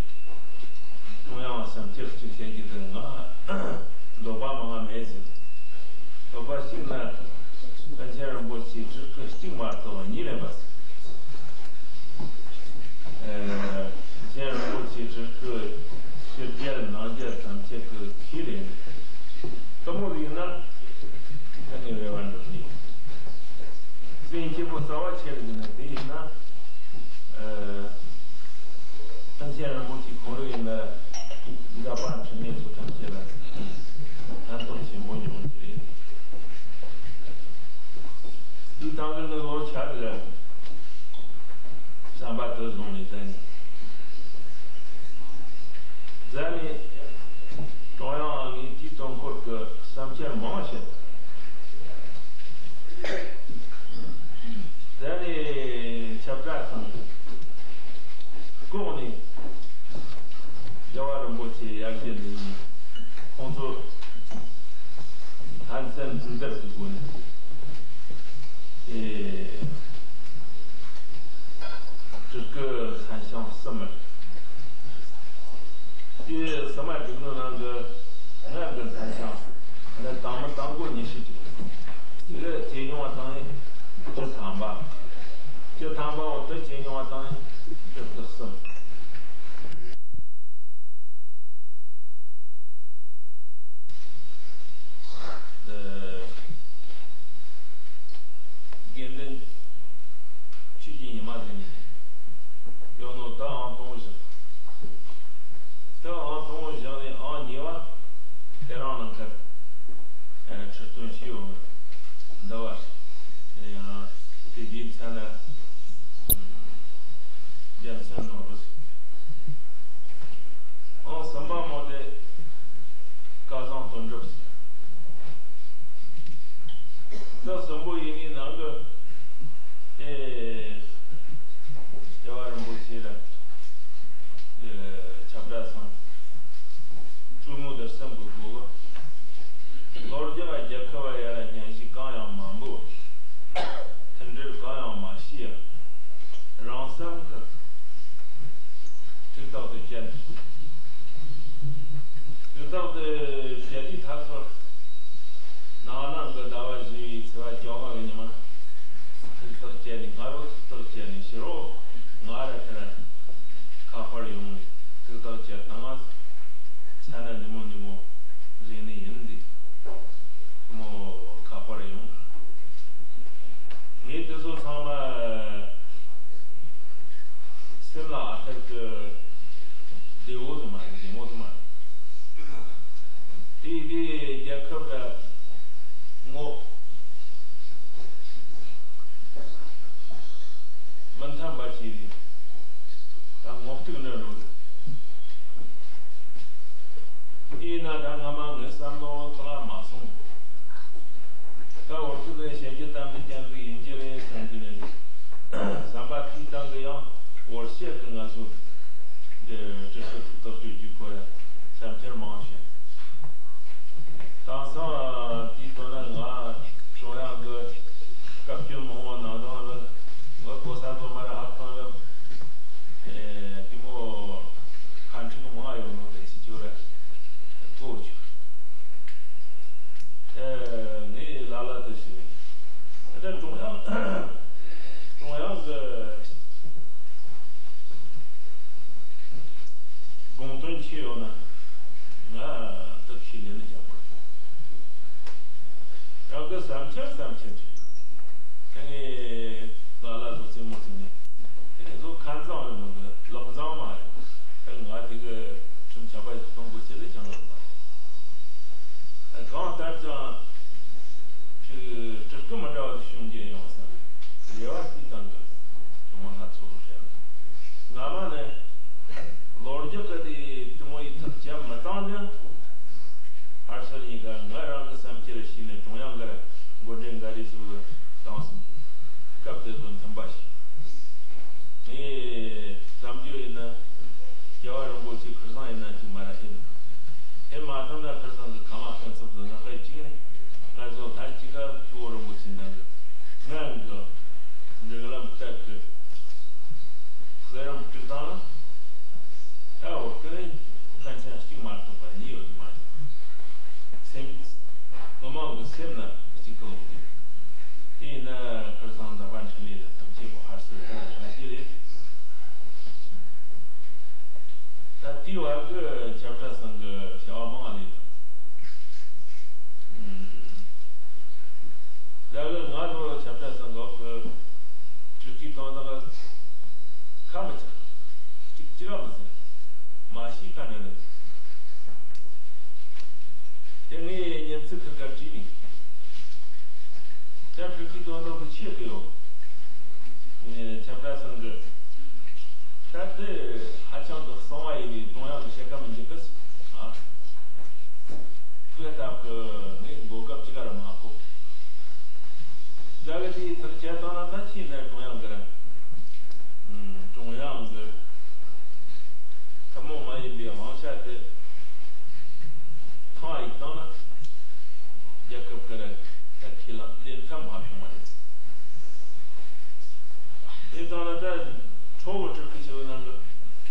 ཀྲུང་དབྱང་བསམ་འཆར་གཅིག་བཤད་ཀྱི་འདུག། ང་འདོད་པ་མང་བ་མེད་ཟེར། འདོད་པ་གཅིག་ལ་པཎ་ཆེན་རིན་པོ་ཆེའི་སྤྲུལ་སྐུ་གཅིག་མ་གཏོགས་གཉིས་མེད་པ་ཟེར། པཎ་ཆེན་རིན་པོ་ཆེའི་སྤྲུལ་སྐུ་ཕྱི་རྒྱལ་ནང་རྒྱལ་ཐམས་ཅད་ཀྱི་ཁས་ལེན་གཏི་མུག་ཡིན་ན་ད་ངས་རེ་བ་འགྲུབ་ནི་ཡིན། སེམས་སྐྱིད་པོ་རྩ་བ་ཆེ་རུ་ཡིན་ན་དེ་ཡིན་ན། ཨ། པཎ་ཆེན་རིན་པོ་ཆེ་ཁོང་རང་ཡིན་ན་འདྲ་པར་འཕྲིན་ལས་སོགས་ཐམས་ཅད་ལ་ཕན་ཐོགས་ཆེན་པོ་འབྱུང་གི་རེད། དེའི་སྟེང་གི་ནི་ལོ་ཆ་རེ་ལ་བསམ་པ་དེ་བཟུང་ནས་ད་ནི་མཛད་ནས་ཀྲུང་དབྱང་ངས་དེའི་དོན་སྐོར་གྱི་བསམ་འཆར་མང་བཤད། དེ་ནས་ཁྱབ་བདག་ཚང་ལྐོག་ནས་རྒྱལ་བ་རིན་པོ་ཆེ་ཡར་རྒྱས་ནས་ཁོང་ཚོ་ལྷ་མཚན་འཛིན་གྲྭ་གི་སྒོ་ནས་ཨེ་སྤྲུལ་སྐུ་མཚན་བྱང་གསུམ་མ་རེད། དེ་གསུམ་མ་སྒྲིག་ནོ་ནང་གི་སྔར་གྱི་མཚན་བྱང་ནི་དང་པོ་དང་པོ་ཉི་ཤུ་གཅིག། དེ་གི་ཇེ་ཉུང་བ་བཏང་ཡིན་བཅུ་ཐམ་པ། བཅུ་ཐམ་པའོ་དེ་ཇེ་ཉུང་བ་བཏང་ཡིན་བཅུ་གསུམ། དགེ་འདུན་ཆོས་ཀྱི་ཉི་མ་ཟེར་ནས་ཡོད་ནོ་ད་ཨང་དང་པོ་བཞག། ད་ཨང་དང་པོ་བཞག་ནས་ཨང་གཉིས་པ་དེ་རང་ལ་འཁར་ཁྲི་སྟོན་ཞུས་ཡོད། འདི་བ་ཡང་དེ་དུས་མཚན་ལ་རྒྱལ་མཚན་ནོར་བུ། ཨང་གསུམ་པ་མོ་དེ་སྐལ་བཟང་དོན་གྲུབ། ད་གསུམ་པོ་ཡིན་ནི་ནང་གི་ཨེ་རྒྱལ་བ་རིན་པོ་ཆེ་ལ་ཨེ་ཁྱབ་བདག་ཚང་སྤྲུལ་མོ་དེ་གསུམ་གྱི་སྒོ་གི་ལོ་རྒྱུས་ལ་རྒྱལ་ཁབ་བ་ཡ་ལ་སྙན་ཞུ་གང་ཡང་མ་འབུལ། མཐུན་སྒྲིལ་གང་ཡང་མ་བྱས་ཡང་རང་སེམས་ཀྱི་ཐུགས་ཐག་ཏུ་བཅད། ཐུགས་ཐག་ཏུ་བཅད་དུས་ཐག་ཚོད་ནང་ནང་གི་ཟླ་བ་བཞི་བའི་ཚེས་པ་བཅོ་ལྔ་གི་ཉི་མ་ཐུགས་ཐག་བཅད་ནས་སྔ་རོ་ཐུགས་ཐག་བཅད་ནས་ཕྱི་རོ་ང་ར་དེར་ཁ་པར་ཡོང་ནས་ཐུགས་ཐག་བཅད་བཏང་ང་། མཚན་ན་ནི་མོ་ནི་མོ་རེད་ནི་ཡིན་འདི་མོ་ཁ་པར་ཡོང་། ངས་དེ་ཚོ་ཚང་མ་སེམས་ལ་ཨ་ཐར་གྱི་བདེ་བོ་དུ་མ་རེད། བདེ་མོ་དུ་མ་རེད། དེ་དེ་རྒྱལ་ཁབ་ལ་ངོ་མི་མཐུན་པ་ཞིག་རེད། ད་ངོ་གཏུག་ནི་རུ་རེད། ཡིན་ན་ད་སྔ་མ་ངའི་བསམ་བློ་ཙག་མ་སོང་། ད་འོ་ཚོད་ལས་བཤད་རྒྱུ་གཏམ་འདི་ཀྱང་འདི་ཡིན་གྱི་རེད་བསམ་གྱི་ནས། བསམ་པ་དེའི་སྟེང་གི་ཡང་འོར་བཤད་ཀྱི་ང་ཚོ་འདི་ཀྲི་ཤོ་ཐུགས་ཐག་གཅོད་རྒྱུ་ཁོ་ཡ་བསམ་འཆར་མང་བཤད། དེང་སང་དེའི་དོན་ན་ང་ཀྲུང་དབྱང་གི་བཀའ་བཀྱོན་མང་བོ་ནང་དོན་ལ་ངོ་གོ་ས་གོ་མ་ར་ཧ་ཐང་ལ་ཨེ་དེ་མོ་ཁ་འཁྲིག་མང་ཡོད་ནོ་དེ་སྲིད་ཇུས་ར་གོ་ཆུ། ཨེ་ངས་ལ་ལ་དུ་ཞུ། ད་ཀྲུང་དབྱང་ཀྲུང་དབྱང་གི་དགོངས་དོན་ཆེ་ཡོད་ན་ང་ད་ཁས་ལེན་ནས་ཡག་པོ་རེད། རང་གི་བསམ་འཆར་བསམ་འཆར་ཆེ། དེ་ནས་ལ་ལ་བཟོ་རྩེད་མོ་རྩེ་ནས་དེ་ནས་བཟོ་ ཁ་མཚང་རེད་མི་འདུག་ལག་མཚང་མ་རེད། ང་དེ་གི་ཁྲིམས་ཆད་པ་ཞིག་གཏོང་དགོས་ཆེད་དུ་བྱུང་ཡོད་མ་རེད། གང་ལྟར་ཀྱང་ཁྱོད་སྤྲུལ་སྐུ་མི་འདྲ་བ་ཞིག་བྱུང་རྒྱུ་ཡོང་ས་རེད། རེ་བ་དེའི་སྟེང་གི་ཁྱོད་མ་ང་ཚོ་རེད། སྔ་མ་ནས་ལོ་རྒྱུས་ཀྱི་དེ་དེ་མོ་ཡི་ཐག་བཅད་མི་བཏང་ཀྱང་། ཧར་སར་ཡིན་ག་ང་རང་གི་བསམ་འཆར་ཞིག་ནས་ཀྲུང་དབྱང་གི་འགོ་འདྲེན་འགའ་རེ་ཞིག་བཏང་སོང་། སྐབས་དེ་དང་མཐུན་པ་ཞིག་ངས་བསམ་རྒྱུ་ཡིན་ན། རྒྱལ་བ་རིན་པོ་ཆེ་ཁར་སང་ཡིན་ན་ཅིག་མ་ར་ཧེ་ནི། ཧེ་མ་ཐང་ན་ཁར་སང་གི་ཁ་མ་ཁ་ཚབ་ཏུ་ང་ཁ་ཅིག་ནི། ང་ཚོ་ལྷན་ཅིག་ག་སྐྱོ་བོ་རིན་པོ་ཆེ་འདང་གི། ང་གི་འབྲིང་ལམ་སྟབས་ཀྱི་གསེར་རམ་སྤྲུག་དང་ལ། ད་འོ་ཀི་ནི་ཕན་ཆད་གཅིག་མ་གཏོགས་པ་གཉིས་ཡོད་མ་རེད། སེམས། མི་མང་གི་སེམས་ན་གཅིག་ཏུ་ལོག་སྟེ། དེ་ཡིན་ན་ཁར་སང་འདབ་པ་འཕྲིན་ལས་ལ་ཐམས་ཅད་པོ་ཧར་སེ་ཁ་ཁ་ཅི་རེད། ད་དེའི་བར་གི་ཁྱབ་བསྒྲགས་སང་གི་བྱ་བ་མང་ལས། ད་གི་ང་ཚོ་ཁྱབ་བསྒྲགས་སང་གི་འོག་གི་སྤྲུལ་སྐུའི་དོན་དག་ཁ་མི་ཆག་ཅིག་ཅི་ག་མི་ཟེར། མ་ཤི་ཁ་འདྲ་འདྲ། དེ་ངས་ཉིན་ཚིག་ཁ་ཁ་བྲིས་ནས། ཁྱབ་སྤྲུལ་སྐུའི་དོན་དག་གི་ཆེད་དུ་ཡོད། ཁྱབ་བསྒྲགས་སང་གི། ད་དེ་ཧ་ཅང་གི་གསང་བ་ཡིན་པའི་ཀྲུང་དབྱང་གི་བཤད་ཁ་མི་འཇིག་གི་ཨ། དེ་ལྟ་གི་ངས་གོ་སྐབས་ཅི་ག་ར་མ་ཁོ། རྒྱ་གི་དེའི་ཐག་བཅད་བཏང་ན་ད་ཕྱིན་ནས་ཀྲུང་དབྱང་གི་ར། ཀྲུང་དབྱང་གི་ཐུན་མོང་མ་ཡིན་པའི་དབང་ཆ་དེ་ཐང་ཡིག་བཏང་ན་རྒྱལ་ཁབ་ཀྱི་ར་ད་ཁས་བླངས་བདེན་མཐའ་མ་བྱུང་བ་རེད། དེ་ཙང་ལ་ད་ཁྲོ་བོ་སྤྲུལ་སྐུ་ཞེས་པའི་ནང་གི་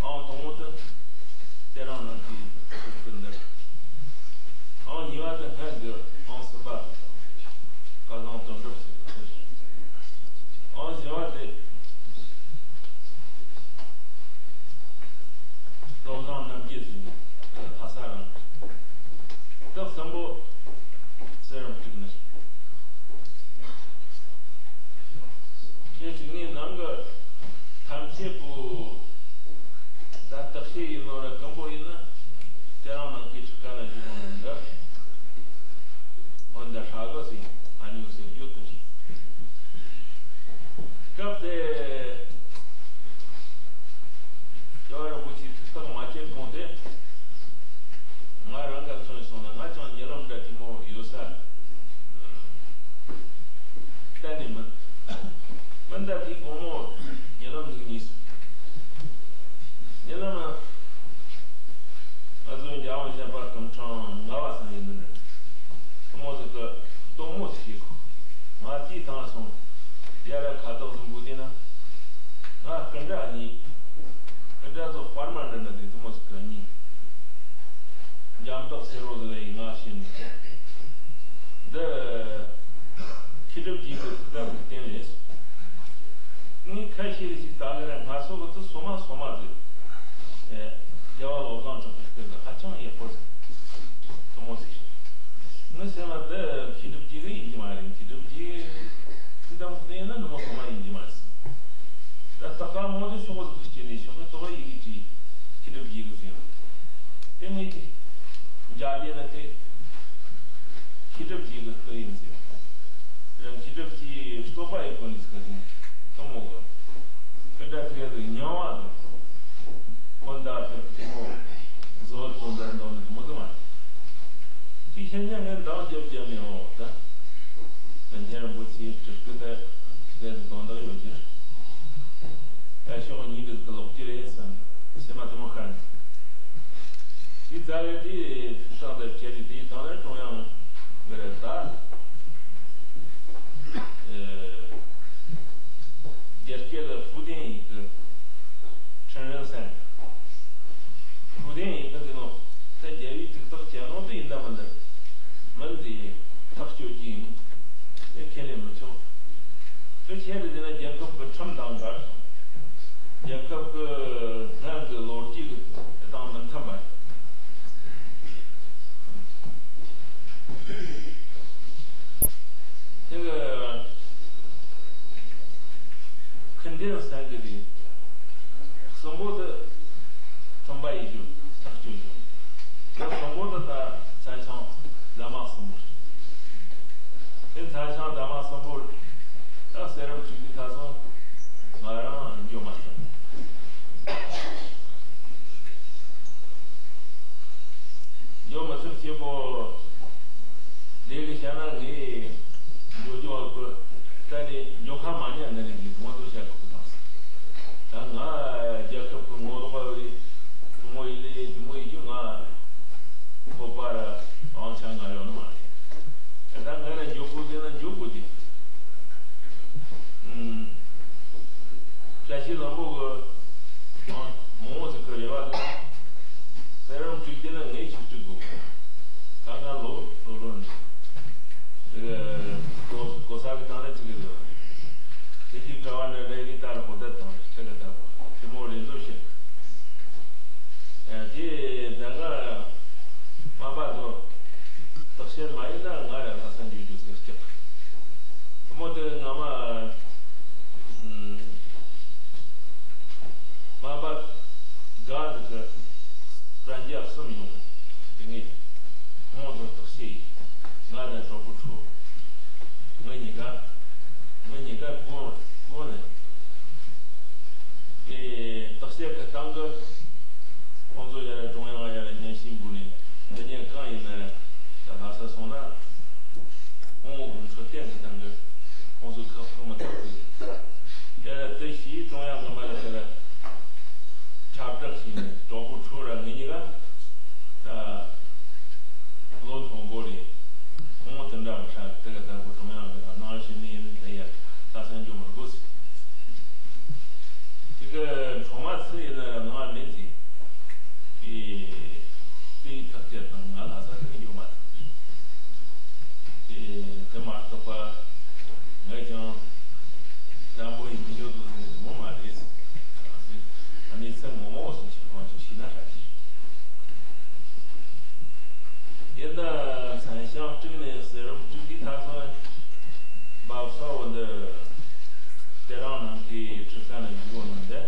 ཨང་དང་པོ་དེ་དེ་རང་ནང་གི་སྤྲུལ་སྐུ་འདིར། ཨང་གཉིས་པ་དེ་སྔར་གྱི་ཨང་གསུམ་པ་བཀའ་བཟང་དོན་གྲུབ་ཟེར་བ་དེ། ཨང་བཞི་པ་དེ་བློ་བཟང་རྣམ་རྒྱལ་ཟེར་བའི་ལྷ་ས་རང་། སྐབས་གསུམ་པོ་གསེར་རམ་བྲིས་ནས། ཁྱེད་ཅིག་ནས་ནང་གི་ཐམས་ཅད་པོ་ད་བརྟག་དཔྱད་ཡིན་ནོ་ར་སྐམ་པོ་ཡིན་ན་དེ་རང་ནང་གི་ཁྲི་ཀ་ན་བཞུགས་པ་མིན་འདྲ། འོན་ཏེ་ཧྲ་གི་ཟིན་ཨ་ཉུ་ཟེར་རྒྱུ་དུ། སྐབས་དེ་རྒྱལ་བ་རིན་པོ་ཆེའི་ཐུགས་ཐག་མ་བཅད་གོང་དེ། ང་རང་ག་མཚོན་སོང་ན་ང་ཅང་ཉེ་ལམ་འདྲ་དེ་མོ་ཡོད་ས་གཏན་ནས་མིན། མིན་ད་དེའི་དགོང་མོ་ཉེ་ལམ་ཟིག་གཉིས་སོང་། ཉེ་ལམ་ང་ཚོའི་རྒྱལ་དབང་གཞན་ཕན་སྐུ་ཕྲེང་ལྔ་པ་ཚང་ཡིན་ནི་རེད། ཐུ་མོ་ཟིག་གི་སྟོན་མོ་ཟིག་བྱེད་གོ། ང་དེའི་ཐང་སོང་། ཡ་ར་ཁ་དོག་ཟིག་འབུ་དེ་ན། ང་སྐུ་འདྲ་གཉིས། སྐུ་འདྲ་ཚོ་དཔར་མ་འདྲ་འདྲ་དེ་ཐུ་མོ་ཟིག་གི་གཉིས། འཇམ་ཏོག་སེར་བོ་ཟིག་ལ་ཡི་ང་ཤེས་ནས། འདི་ཁྱི་གྲུབ་ཀྱི་གི་ཐུགས་དམ་གྱི་རྟེན་རེད། ངས་ཁ་ཤས་ཤིག་ད་ག་ར་ང་ཚོ་གི་ཚོ་སོ་མ་སོ་མ་ཟིག་རྒྱལ་བ་བློ་བཟང་གྲགས་པའི་སྐོར་གྱི་ཧ་ཅང་ཡག་པོ་ཟིག་ཐུ་མོ་ཟིག་ངའི་སེམས་ལ་འདི་ཁྱི་གྲུབ་ཀྱི་གི་ཡིན་གྱི་མ་རེད། ཁྱི་གྲུབ་ཀྱི་གི་ཐུགས་དམ་གྱི་རྟེན་ན་ནུ་མོ་སོ་མ་ཡིན་གྱི་མ་རེད། ད་ལྟ་ཀ་མོ་དེ་ཤོག་ཟིག་སྐྱེས་ནས་ཤོག་གི་ལྟོ་བ་ཡི་གེ་བྲིས། ཁྱི་གྲུབ་ཀྱི་གི་ཟེར། དེ་ངས་ཀྱི་འཇའ་ལྡན་ན་དེ་ཁྱི་གྲུབ་ཀྱི་གི་སྐུ་ཡིན་ཟེར། རང་ཁྱི་གྲུབ་ཀྱི་བསྟོད་པ་ཡི་གོ་ནས་ཟེར་གི་ཐུ་མོ་གི་སྐུ་འདྲ་ཐུག་ཡ་གི་མྱང་བ་ཟེར། ཁོ་འདའ་ཐུབ་ཐུ་མོ་བཟོ་ཐུབ་འདྲ་འདོག་ནི་ཐུ་མོ་དུ་མ་དེ་ཤེས་ཉན་ངས་འདང་རྒྱབ་རྒྱབ་ནས་འོ་ད་ད་མཁན་རིན་པོ་ཆེའི་སྤྲུལ་སྐུ་དེ་ལས་དོན་དག་ཡོད་རྒྱུ། ད་ཕྱོགས་གཉིས་འདི་གི་ལོག་རྒྱུ་རེད་བསམ་སེམས་མ་དེ་མོ་ཁར་འདུག་དེ་རྩ་བའི་དེ་ཐུགས་སང་དང་བཅས་ཏེ་དེའི་དང་ལ་ཀྲུང་དབྱང་གི་རེད་ད། རྒྱ་སྐད་ལ་ཧྥུ་ཏན་ཡིག་གི་ཁྲིན་རེན་སན། ཧྥུ་ཏན་ཡིག་གི་ཟེར་ནོ་ད་རྒྱལ་བའི་ཐུགས་ཐག་བཅད་ནོ་དེ་ཡིན་ད་མིན་ད། མིན་དེ་ཐག་གཅོད་ཀྱི་ཡིན། དེ་ཁས་ལེན་མི་ཆོག་དེ་ཁྱེད་རེ་དེ་ན་རྒྱལ་ཁབ་ཀྱི་ཁྲིམས་དང་འགལ་སོང་། རྒྱལ་ཁབ་ཀྱི་སྔར་གྱི་ལོ་རྒྱུས་ཀྱི་དང་མི་མཐུན་པ་རེད། དེ་གི་ཁུན་ཏན་ས་གི་རེད། གསུམ་པོ་དེ་ཁྲོམ་པ་ཡི་རྒྱུ་ཐག་གཅོད་རྒྱུ། དེ་གསུམ་པོ་དེ་ད་མཚན་བྱང་ཟླ་མ་གསུམ་པོ་རེད། དེ་མཚན་བྱང་ཟླ་མ་གསུམ་པོ་རེད། ད་གསེར་རམ་བཅུ་དུས་ཁ་སང་ང་རང་འགྱོ་མ་ཐུབ། འགྱོ་མ་ཐུབ་ཆེན་པོ། ལས་ཀྱི་བཤད་ན་ངས་འགྱོ་རྒྱུ་བ་ཀུ་ད་ནི་འགྱོ་ཁ་མ་ཉན་ནི་རིགས་ཀྱི་ངོ་ཐུག་བཤད་ཁུག་དང་། ད་ང་རྒྱལ་ཁབ་ཀྱི་ངོ་ལོག་པ་རེད། བུ་མོ་ཡིན་ལས་བུ་མོ་ཡིན་རྒྱུ་ང་ཁོ་པ་ར་དབང་ཆ་ང་ཡོད་ནི་མ་རེད། ད་ང་ར་འགྱོ་དགོས་ཀྱི་ན་འགྱོ་དགོས་ཀྱི། ཨུམ། བཀྲ་ཤིས་ལྷུན་པོ་གི་མང་མང་བོ་ཟིག་གི་རེ་བ་འདུག་གསེར་རམ་བཅུ་དུས་ལ་ངས་ཆིག་སྒྲིལ་དགོས། ད་ང་ལོ་ལོ་ལོ་ནས་དེ་གི་གོ་གོ་ས་གི་དང་ལ་ཅིག་གི་རེ་བ། དེ་གི་གྲྭ་བ་ནི་རེ་གི་ལྟར་གོ་བརྡ་དང་ཁྲི་གི་ལྟ་བུ་དེ་མོ་རེ་འཛོ་བྱེད། དེ་ད་ང་མ་པ་ཚོ་བརྟག་དཔྱད་མ་ཡིན་ན་ང་ར་ལྷ་ས་འཇུ་རྒྱུ་ཟེར་སྐྱག་དེ་མོ་དེ་ང་མ་ཨུམ། མ་པ་དགའ་འདི་གི་དྲན་རྒྱ་གསུམ་ཡོང་། དེ་ངས་ཁོང་ཚོ་བརྟག་དཔྱད་ཡིན། ང་དང་གྲོགས་པོ་ཁྲོ། ང་གཉིས་ཀ་ང་གཉིས་ཀ་ཀོ་ཀོ་ནས་དེ་བརྟག་དཔྱད་གི་སྟེང་གི་ཁོང་ཚོ་ཡར་ཀྲུང་དབྱང་ཡར་ཉན་ཤིང་འབུལ་ནས་དེ་ཉིན་གང་ཡིན་ན་ར་ད་ལྷ་ས་སོང་ན་ཁོང་འཕྲོད་བསྟེན་གི་སྟེང་གི་ཁོང་ཚོ་ཁག་ཐེག་མི་ཐེག་གི་དེ་ར་དེ་ཞིག་ཀྲུང་དབྱང་གི་མ་ལ་དེ་ར་ཁྱབ་བསྒྲགས་བྱས་ནས་གྲོགས་པོ་ཁྲོ་ར་ངེད་གཉིས་ཀ་ད་བློ་མཐོན་པོ་རེད། ཁོང་དེ་འདྲ་མི་ཧྲ་དེ་ག་ད་གོ་ཀྲུང་དབྱང་གི་ནང་བཞིན་ནི་ཡིན་ད་ཡ་ལྷ་ས་འགྱོ་མི་དགོས་ཟེར། དེ་གི་གྲོང་མ་ཚུ་ཡིན་ན་ཡང་ནང་མེད་ཟིག་དེ་དེའི་ཐག་བཅད་དང་ང་ལྷ་ས་ཐག་འགྱོ་མ་ཐུབ། དེ་དེ་མ་གཏོགས་པ་ངས་ཀྱང་དྲང་པོ་ཡིན་མི་ཡོད་དུ་ཟེར་ངོ་མ་རེད་ཟེར། ཨ་ནི་ཚེ་ངོ་མ་འོ་སོང་ཆེ་གང་ཅིག་ཤི་ན་ཧྲ་ཅིག་ཡིན་ད་མཚན་བྱང་དཀྲུག་ནས་གསེར་རམ་དཀྲུག་གི་ཐ་སང་འབབ་ས་འོ་འདི་དེ་རང་ནང་གི་ཁྲི་ཁ་ནས་འཇུག་འོ་ནང་འདི།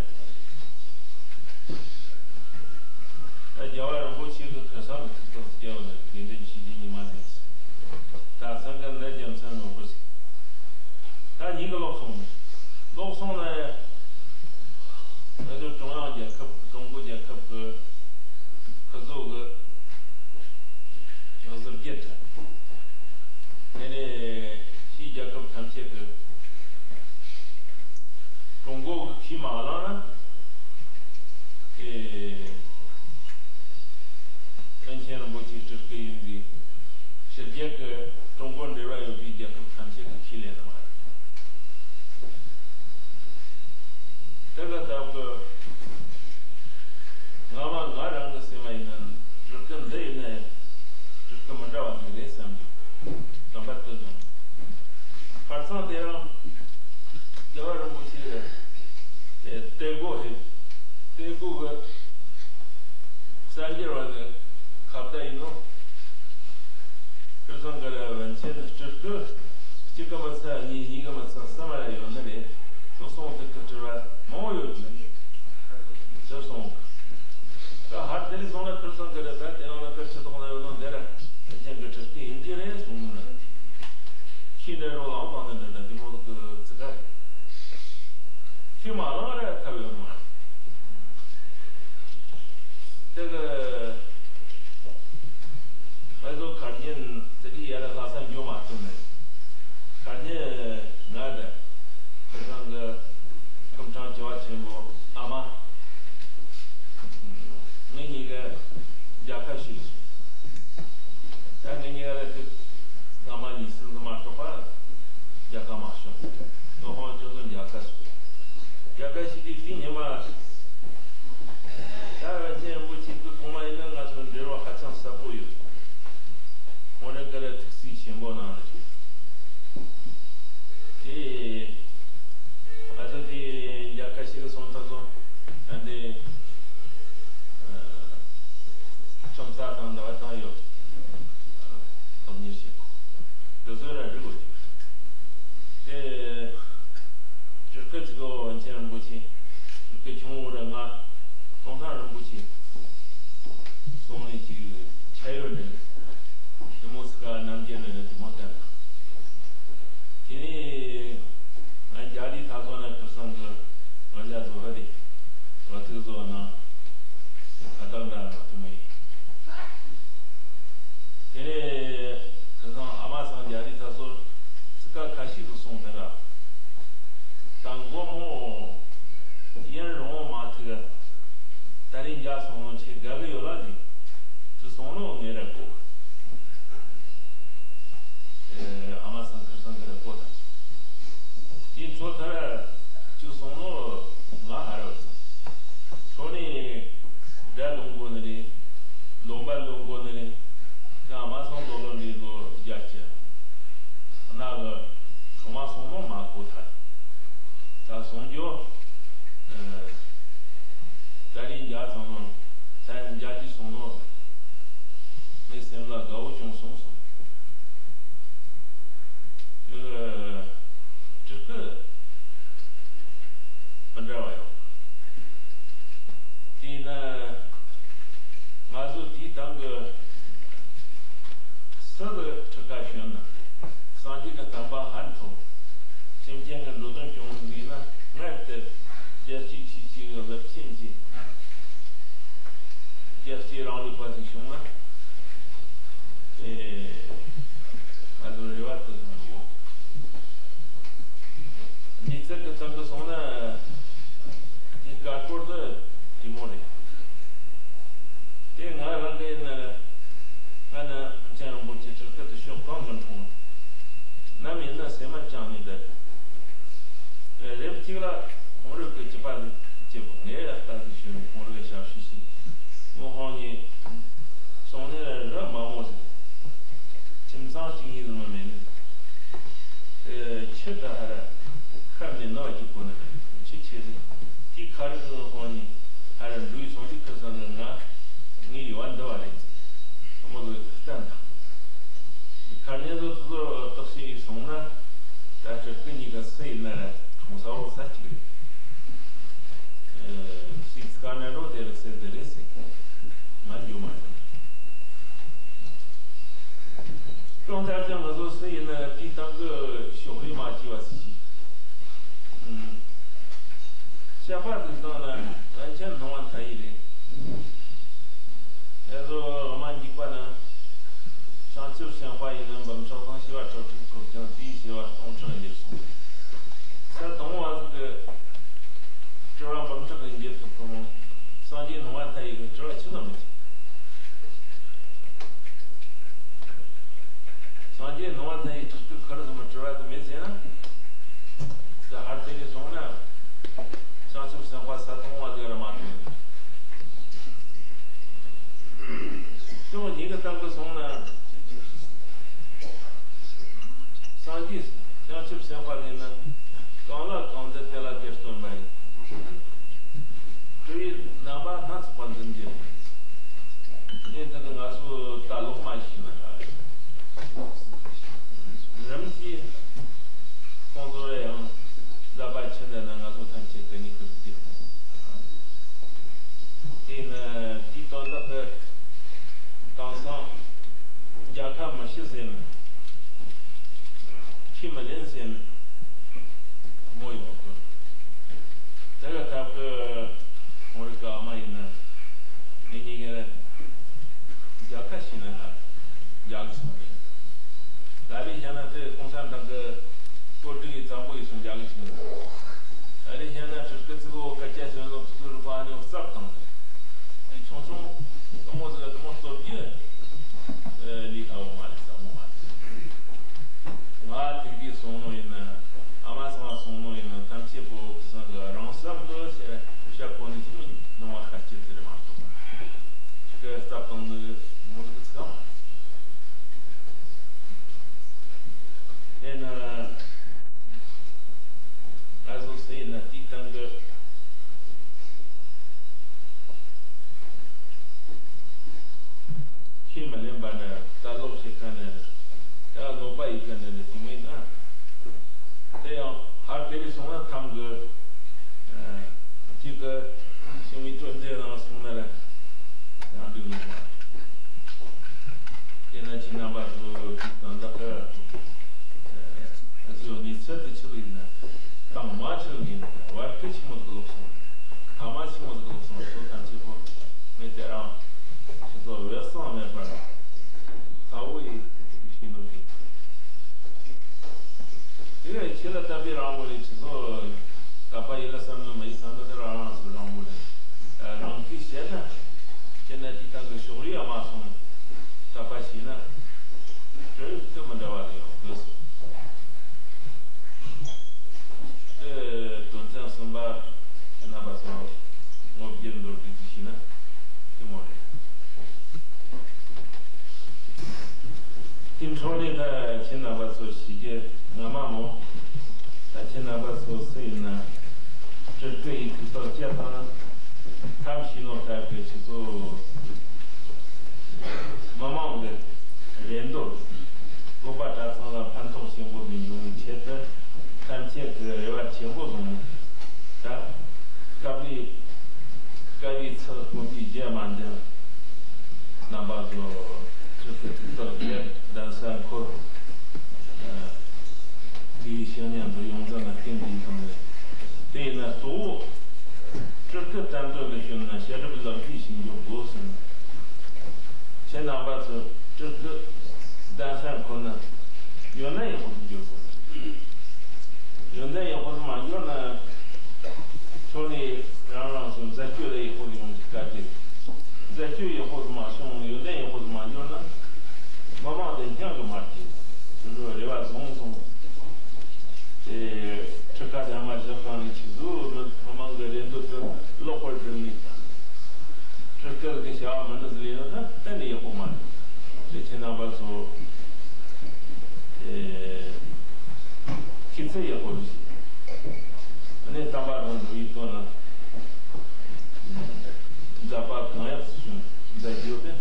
ད་རྒྱལ་བ་རིན་པོ་ཆེ་གི་ཁ་སང་གི་ཐུགས་ཐག་སྐྱེལ་བ་ནི་དགེ་འདུན་ཆོས་ཀྱི་ཉི་མ་ནས་ད་སང་གི་འདི་རྒྱལ་མཚན་ནོར་བུ་ཟིག་ད་ཉིན་གི་ལོག་སོང་། ལོག་སོང་ན་ང་ཚོ་ཀྲུང་དབྱང་རྒྱལ་ཁབ་ཀྲུང་གོ་རྒྱལ་ཁབ་གི་ཁུ་ཚོ་གི་གཟི་བརྗིད་དེ་ནས་ཕྱིའི་རྒྱལ་ཁབ་ཐམས་ཅད་ཀྱི་ཀྲུང་གོ་གི་ཁས་མ་བླངས་ན་དེ་ཀུན་མཁྱེན་རིན་པོ་ཆེ་སྤྲུལ་སྐུ་ཡིན་ཟིག་ཕྱི་རྒྱལ་གྱི་ཀྲུང་གོ་འབྲེལ་བ་ཡོད་པའི་རྒྱལ་ཁབ་ཐམས་ཅད་ཀྱི་ཁས་ལེན་གནང་བ་རེད། དེ་ལ་སྟབས་ཀྱིས་ང་མ་ང་རང་གི་སེམས་མ་ཡིན་ན་སྤྲུལ་སྐུ་འདི་ཡིན་ན་སྤྲུལ་སྐུ་མི་འདྲ་བ་ཞིག་རེད་བསམ་གྱི་དམ་པ་དེ་དང་། ཁར་ཚང་དེ་རང་རྒྱལ་བ་རིན་པོ་ཆེ་རེད། དེ་སྒོ་ཧེ་དེ་སྒོ་གི་གསར་འགྱུར་བ་ནི་ཁ་བརྡ་ཡིན་ནོ། ཁར་ཚང་གི་ར་བན་ཆེན་སྤྲུལ་སྐུ་གཅིག་གི་མི་ཚད་གཉིས་གཉིས་གི་མི་ཚད་གསུམ་ར་ཡོད་ནི་རེད། དེ་སོང་དེ་གི་དྲི་བ་མང་བོ་ཡོད་རྒྱུ་རེད། དེ་སོང་། ད་ཧར་དེ་རིང་སོང་ན་ཁར་ཚང་གི་ར་ད་དེ་རང་ན་ཁར་ཆེ་ཐོག་ན་ཡོད་ནོ་འདི་ར་བན་ཆེན་གི་སྤྲུལ་སྐུ་ཡིན་གྱི་རེད་གསུངས་ནོ་ན། ཁྱི་ནས་རོ་ལངས་བཏང་ནས་འདི་འདྲ་དེ་མོ་གི་ཚིག་ཁ་རེད། ཁྱི་མ་ལངས་ར་ཐབས་ཡོད་མ་རེད། དེ་གི་ང་ཚོ་ཁར་ཉིན་དེ་གི་ཡར་ལྷ་ས་འགྱོ་མ་ཐུབ་ནས། ཁར་ཉིན་ང་དང་ཁ་སང་གི་སྐུ་ཕྲེང་བཅུ་བ་ཆེན་པོ་ཨ་མ་ངེད་གཉིས་ཀ་མཇལ་ཁ་ཞུས་སོང་། ད་ངེད་གཉིས་ཀ་ལ་དུས་སྐར་མ་གཉིས་གསུམ་ཙམ་མ་གཏོགས་པ་མཇལ་ཁ་མ་བྱུང་། ང་ཧོན་ཅོ་ཚོ་མཇལ་ཁ་སོང་། རྒྱ་གར་ཞིག་གིས་དེ་ཉི་མ། ད་ར་ཅན་རིན་པོ་ཆེ་སྐུ་གོང་མ་ཡིན་ན་ང་ཚོ་འབྲེལ་བ་ཧ་ཅང་ཟབ་པོ་ཡོད། ཁོང་རང་སྐུ་ལ་ཐུགས་བརྩེ་ཆེན་པོ་གནང་ནས། དེ་ང་ཚོ་དེ་མཇལ་ཁ་ཞིག་སོང་ཐག་སོང་། ད་འདི་ཁྲོམ་ས་དང་འདྲ་བ་དང་ཡོད། སྟོང་ཉིད་ཞིག་དེ་ཚོ་ར་རི་བོ་ཅིག་དེ་སྤྲུལ་སྐུ་ཚིག་གོ་བན་ཆེན་རིན་པོ་ཆེ་སྤྲུལ་སྐུ་ཆུང་ངུ་ར་ང་ འདྲ་བ་ཡོད། དེས་ན་ང་ཚོ་དེའི་དང་གི་སུ་ལ་ཁྲི་ཁ་ཞོན་ན། སངས་རྒྱས་ཀྱི་བསྟན་པ་ཧན་ཐོག་སེམས་ཅན་གྱི་འགྲོ་དོན་བྱུང་འདུག་ན། སྔར་དེར་རྒྱལ་གཅེས་ཆོས་གཅེས་ཀྱི་ལུགས་ཆེན་གྱི་རྒྱལ་གཅེས་རིང་ལུགས་པ་ཞིག་བྱུང་ན། ཨེ། ང་ཚོ་རེ་བ་དེ་བཟང་ཡོད། གནས་ཚུལ་གྱི་ཚང་དུ་སོང་ན། དེ་དཀར་པོར་དུ་དེ་མོ་རེད། དེ་ང་རང་གི་ཡིན་ན། ང་ནི་མཚན་རིན་པོ་ཆེ་སྤྲུལ་སྐུ་དུ་ཤོག་གང་མི་མཐོང་། ནམ་ཡིན་ན་སེམས་མ་བཅངས་ནས་བསྡད། རེབ་གཅིག་ལ་ཁོང་རང་གི་སྐྱེས་པ་ལ་སྐྱེས་པ་ངས་ལྟ་ཞིག་ཞུ་ནས། ཁོང་རང་གི་ཞབས་ཞུ་ཞིག་ངོ་ཧོང་ཉིད་སོང་ནས་ར་མ་མོ་ཟིག་ཁྱིམ་ཚང་གཅིག་གཉིས་ཟིག་མ་མེད་ནས། ཨེ། ཆུ་ད་ཧ་ར་ཁབ་ནས་ནོར་གྱི་གོ་ན་མེད། ཆུ་ཆེ་ཟིག་དེའི་ཁ་རི་གི་ཧོང་ནས་ཧ་ར་འགྲོ་ཡི་སོང་དུས། ཁ་སང་ནས་ང་ངའི་ཡུལ་བ་འདི་བ་རེད། ཁོ་མོ་གི་སྟན་དང་། ཁ་ཉན་ཚོ་དེ་ཚོ་བརྟག་ཞིབ་ཡིས་སོང་ན། ད་སྤྲུལ་སྐུ་གཉིས་ཀ་སུ་ཡིན་ན་ར་གྲོང་ས་འོག་ས་གཅིག་རེད། ཨེ། སིག་སི་ཀ་ནེ་རོ་དེ་རེད་ཟེར། དེ་རེད་ཟེར། ང་འགྱོ་མ་ཐུབ། ཀྲོང་ཐར་ཅང་ང་ཚོ་སུ་ཡིན་ན་ར་དེའི་སྟེང་གི་ཕྱོགས་རིས་མ་བྱས་པ་སུ་ཞིག་ཨུམ། བཤད་པ་དེ་སྟེང་ན་རང་ཁྱིམ་སྣང་བ་མཐའ་ཡས་རེད། ཨེ་ཟོ་འོ་མ་འཇིགས་པ་ན། བྱང་ཆུབ་སེམས་དཔའ་ཡིན་ན་འབུམ་ཕྲག་དང་བྱེ་བ་ཁྲག་ཁྲིག་ཐོབ་ཀྱང་དེའི་བྱེ་བ་སྟོང་ཕྲག་འགྱུར་གསུངས། ས་དང་བ་ཟིག་གི་སྤྲུལ་བ་འབུམ་ཕྲག་གི་འགྱུར་ཐུབ་ཐུབ་མོ། སངས་རྒྱས་སྣང་བ་མཐའ་ཡས་ཀྱི་སྤྲུལ་བ་ཆི་ཟིག་མི་བྱེད། སངས་རྒྱས་སྣང་བ་མཐའ་ཡས་ཁྲི་སྐུ་ཁར་ཟིག་མི་སྤྲུལ་བ་དེ་མེད་ཟེར་ན། དེ་ཧར་དེ་ནས་སོང་ན། བྱང་ཆུབ་སེམས་དཔའ་ས་དང་བ་ཟིག་ར་མ་གཏོགས། ཕྱོགས་གཉིས་ཀྱི་སྟེང་དུ་སོང་ན། སངས་རྒྱས་བྱང་ཆུབ་སེམས་དཔའ་ཡིན་ན། གང་ལ་གང་འདུལ་དེ་ལ་དེ་སྟོན་པ་ཡིན། སྤྲུལ་པའི་རྣམ་པ་སྣ་ཚོགས་པ་འཛིན་གྱི། ཨེ། དེ་ནི་ང་ཚོ་ད་ལོག་མ་ཤེས་ན་ཁ། རིམ་གྱིས་ཁོང་ཚོ་ཡང་ཟབ་པ་ཆེ་འདི་ན་ང་ཚོ་ཐམས་ཅད་ཀྱི་ནི་ཁུར་གྱི། དེ་ནི་དེའི་དོན་དག་གི་དེང་སང་རྒྱལ་ཁ་མི་ཤི་ཟེར་ན། ཁས་མི་ལེན་ཟེར་ན། མོ་ཡོང་དགོས། དེ་ག་སྐབས་ཀྱི་ཁོང་རང་གི་ཨ་མ་ཡིན་ན། ངེད་གཉིས་ཀ་ལ་རྒྱལ་ཁ་ཤེས་ན་ཧ་རྒྱལ་གི་སོང་རེད། ད་རེས་བཤད་ན་དེ་གོང་ས་མདང་གི་བཀོད་སྒྲིག་ཡིས་གཙང་པོ་ཡིས་སོང་རྒྱལ་གི་སོང་རེད། ད་རེས་བཤད་ན་སྤྲུལ་སྐུ་ཚིག་འོ་སྐད་ཆ་བྱོན་ནོ་ཐུགས་རུ་པ་ནི་རྩབ་དང་། ཨེ། ཆུང་ཆུང་དེ་མོ་ཟིག་དེ་མོ་སྟོབས་རྒྱུ། ཨེ། ལས་སླ་བོ་མ་རེད། ཟབ་མོ་མ་རེད། ང་དེང་དུས་སོང་ནོ་ཡིན་ན། ཨ་མ་ཚང་མ་སོང་ནོ་ཡིན་ན། ཐམས་ཅད་པོ་ཁུ་སང་གི་རང་བསམ་གི་བཤད་བཤད་གོ་ནི་ཅི་མི་སྣང་བ་ཁ་ཅིག་དེ་རེད་མ་གཏོགས། ཅིག་གི་སྟབས་དང་ནི་མོ་ལ་གི་ཚིག་མ་རེད། དེས་ན་ང་ཚོ་སུ་ཡིན་ན་དེའི་སྟེང་གི་ཁས་མི་ལེན་པ་འདྲ། ད་ལོག་བྱེད་མཁན་འདྲ། ད་ལོག་པ་ཡིན་མཁན་འདྲ་དེ་མིན་ན། དེ་ཡང་ཧར་དེ་ནས་སོང་ན་ཐམ་གི། ཨ། གཅིག་གི་ཤིང་བའི་དྲོད་འདི་རང་སོང་ན་ར་ཡང་འགྲིག་མི་འདུག་དེས་ན་ཁྱེད་རྣམ་པ་ཚོ་དང་ད་ལྟ་བཟོ་ནས་ཚུལ་དུ་ཆུ་ལུག་ཡིན་ན། དང་མ་ཆུ་ལུག་ཡིན་ན། བར་དུ་ཆི་མོ་ཟིག་ལོག་སོང་། ཐ་མ་ཆི་མོ་ཟིག་ལོག་སོང་། ཚོ་ཐམས་ཅད་པོ་ངས་དེ་རང་ཁྱེད་ཚོ་འོད་སྲུང་མེད་པར་ཚ་བོ་ཡིས་ཤེས་ནོ་ཞིག་དེ་ཁྱེད་ལ་བསྟན་པའི་རང་མོ་རེད། ཁྱེད་ཚོ་དད་པ་ཡིད་ལ་བསམ་ནོ་མ་ཡིན་བསམ་ནོ་དེ་རང་རང་སོ་རང་མོ་རེད། རང་གིས་བཤད་ན། དེ་ནས་དེའི་སྟེང་གི་ཕྱོགས་རིས་ཡང་མ་སོང་། དད་པ་བྱས་ན་སྤྲུལ་སྐུ་མི་འདྲ་བ་ལ་ཡང་དགོས་སོ། དེ་དོན་ཚན་གསུམ་པ་རྣམ་པ་ཚོ་ངོ་བསྒྱུར་མདོར་བསྡུས་ཤིག་བྱས་ན་དེ་མོ་རེད། དེ་འཕྲོ་ལས་ད་ཁྱེད་རྣམ་པ་ཚོ་ཞུ་རྒྱུ་སྔ་མ་མོ། ད་ཁྱེད་རྣམ་པ་ཚོ་སུ་ཡིན་ན། སྤྲུལ་སྐུ་ཡི་ཐུགས་ཐག་བཅད་དང་། ཐབས་ཤེས་ནོར་ལྟར་གྱི་ཁྱེད་ཚོ་མི་མང་གི་རེ་འདོད་བཀོད་པ་གྲྭ་ཚང་ལ་ཕན་ཐོགས་ཆེན་པོ་མི་འབྱུང་བའི་ཆེད་དུ་ཐམས་ཅད་ཀྱི་རེ་བ་ཆེན་པོ་བཟུང་ནས། ད་ ཚར་དགོན་པའི་རྒྱལ་མ་འདི་རྣམ་པ་ཚོ་སྤྲུལ་སྐུ་ཐུགས་ཐག་བཅད། གདན་ས་འཁོར། ཨ། འདིའི་བཤེས་གཉེན་དུ་ཡོངས་འཛིན་ལ་བསྟེན་དགོས་དང་། དེ་ཡིན་ན་གཙོ་བོ་སྤྲུལ་སྐུ་བསྟན་དོན་ལ་བྱོན་ན་བཤད་སྒྲུབ་ལག་བཅས་ཤིང་འཇོག་དགོས་ཟེར། ཁྱེད་རྣམ་པ་ཚོ་སྤྲུལ་སྐུ་གདན་ས་འཁོར་ན་ཡོན་ཏན་ཡག་པོ་ཞིག་འཇོག་དགོས། ཡོན་ཏན་ཡག་པོ་ཞིག་མ་འཇོག་ན། ཕྱོགས་ནས་རང་རང་སོ་མཛད་སྤྱོད་ལ་ཡག་པོ་ཡོང་གི་སྐད་ཅིག་མཛད་སྤྱོད་ཡག་པོ་ཞིག་མ་བྱུང་། ཡོན་ཏན་ཡག་པོ་ཞིག་མ་འཇོག་ན། མི་མང་དེ་སྙིང་གི་མ་སྐྱེ། དེ་ཚོ་རེ་བ་བཟང་སོང་། དེ་ཁྲི་ཁ་དེ་མ་བཞག་གང་ནས་ཆི་ཟུག་མི་མི་མང་གི་རེ་འདོད་དེ་ལོག་པར་སྒྲུབ་ནས། ཁྲི་ཁ་གི་བྱ་བ་མི་འདི་ཟིག་ལས་ཡོད་ན་གཏན་ནས་ཡག་པོ་མ་རེད། དེ་ཁྱེད་རྣམ་པ་ཚོ། ཨེ། ཁྱེད་ཚོས་ཡག་པོ་རེད། ཨ་ནི་དམ་པ་རང་འགྲོ་བའི་དོན་ལ། མཛད་པ་གང་ཡག་ཞིག་མཛད་རྒྱུ་དེ་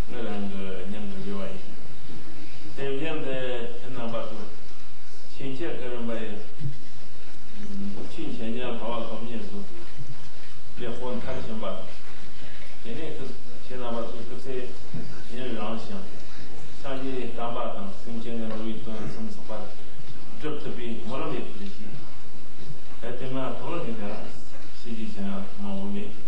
ང་རང་གི་སྙིང་གི་རེ་བ་ཡིན། དེ་བཞིན་དུ་ཁྱེད་རྣམ་པ་ཚོ་ཕྱིན་ཆད་ག་རེ་འབའ་ཡི་ཕྱིན་ཆད་ཉམ་ཐག་པ་སློབ་གཉེར་སོགས་ལེགས་པོ་མཐར་ཕྱིན་པ་དང་། དེ་ནས་ཁྱེད་རྣམ་པ་ཚོ་སྐུ་ཚེ་ཡུན་རིང་ཞིང་། སངས་རྒྱས་བསྟན་པ་དང་སེམས་ཅན་གྱི་འགྲོ་བའི་དོན་ཚང་ཚགས་པར་སྒྲུབ་ཐུབ་པའི་སྨོན་ལམ་ཡག་པོ་ཞིག་ཨེ་དེ་མ་ཐོག་ལ་ངེད་ཀྱི་ཞི་རྒྱས་ཅན་མང་བོ་མེད།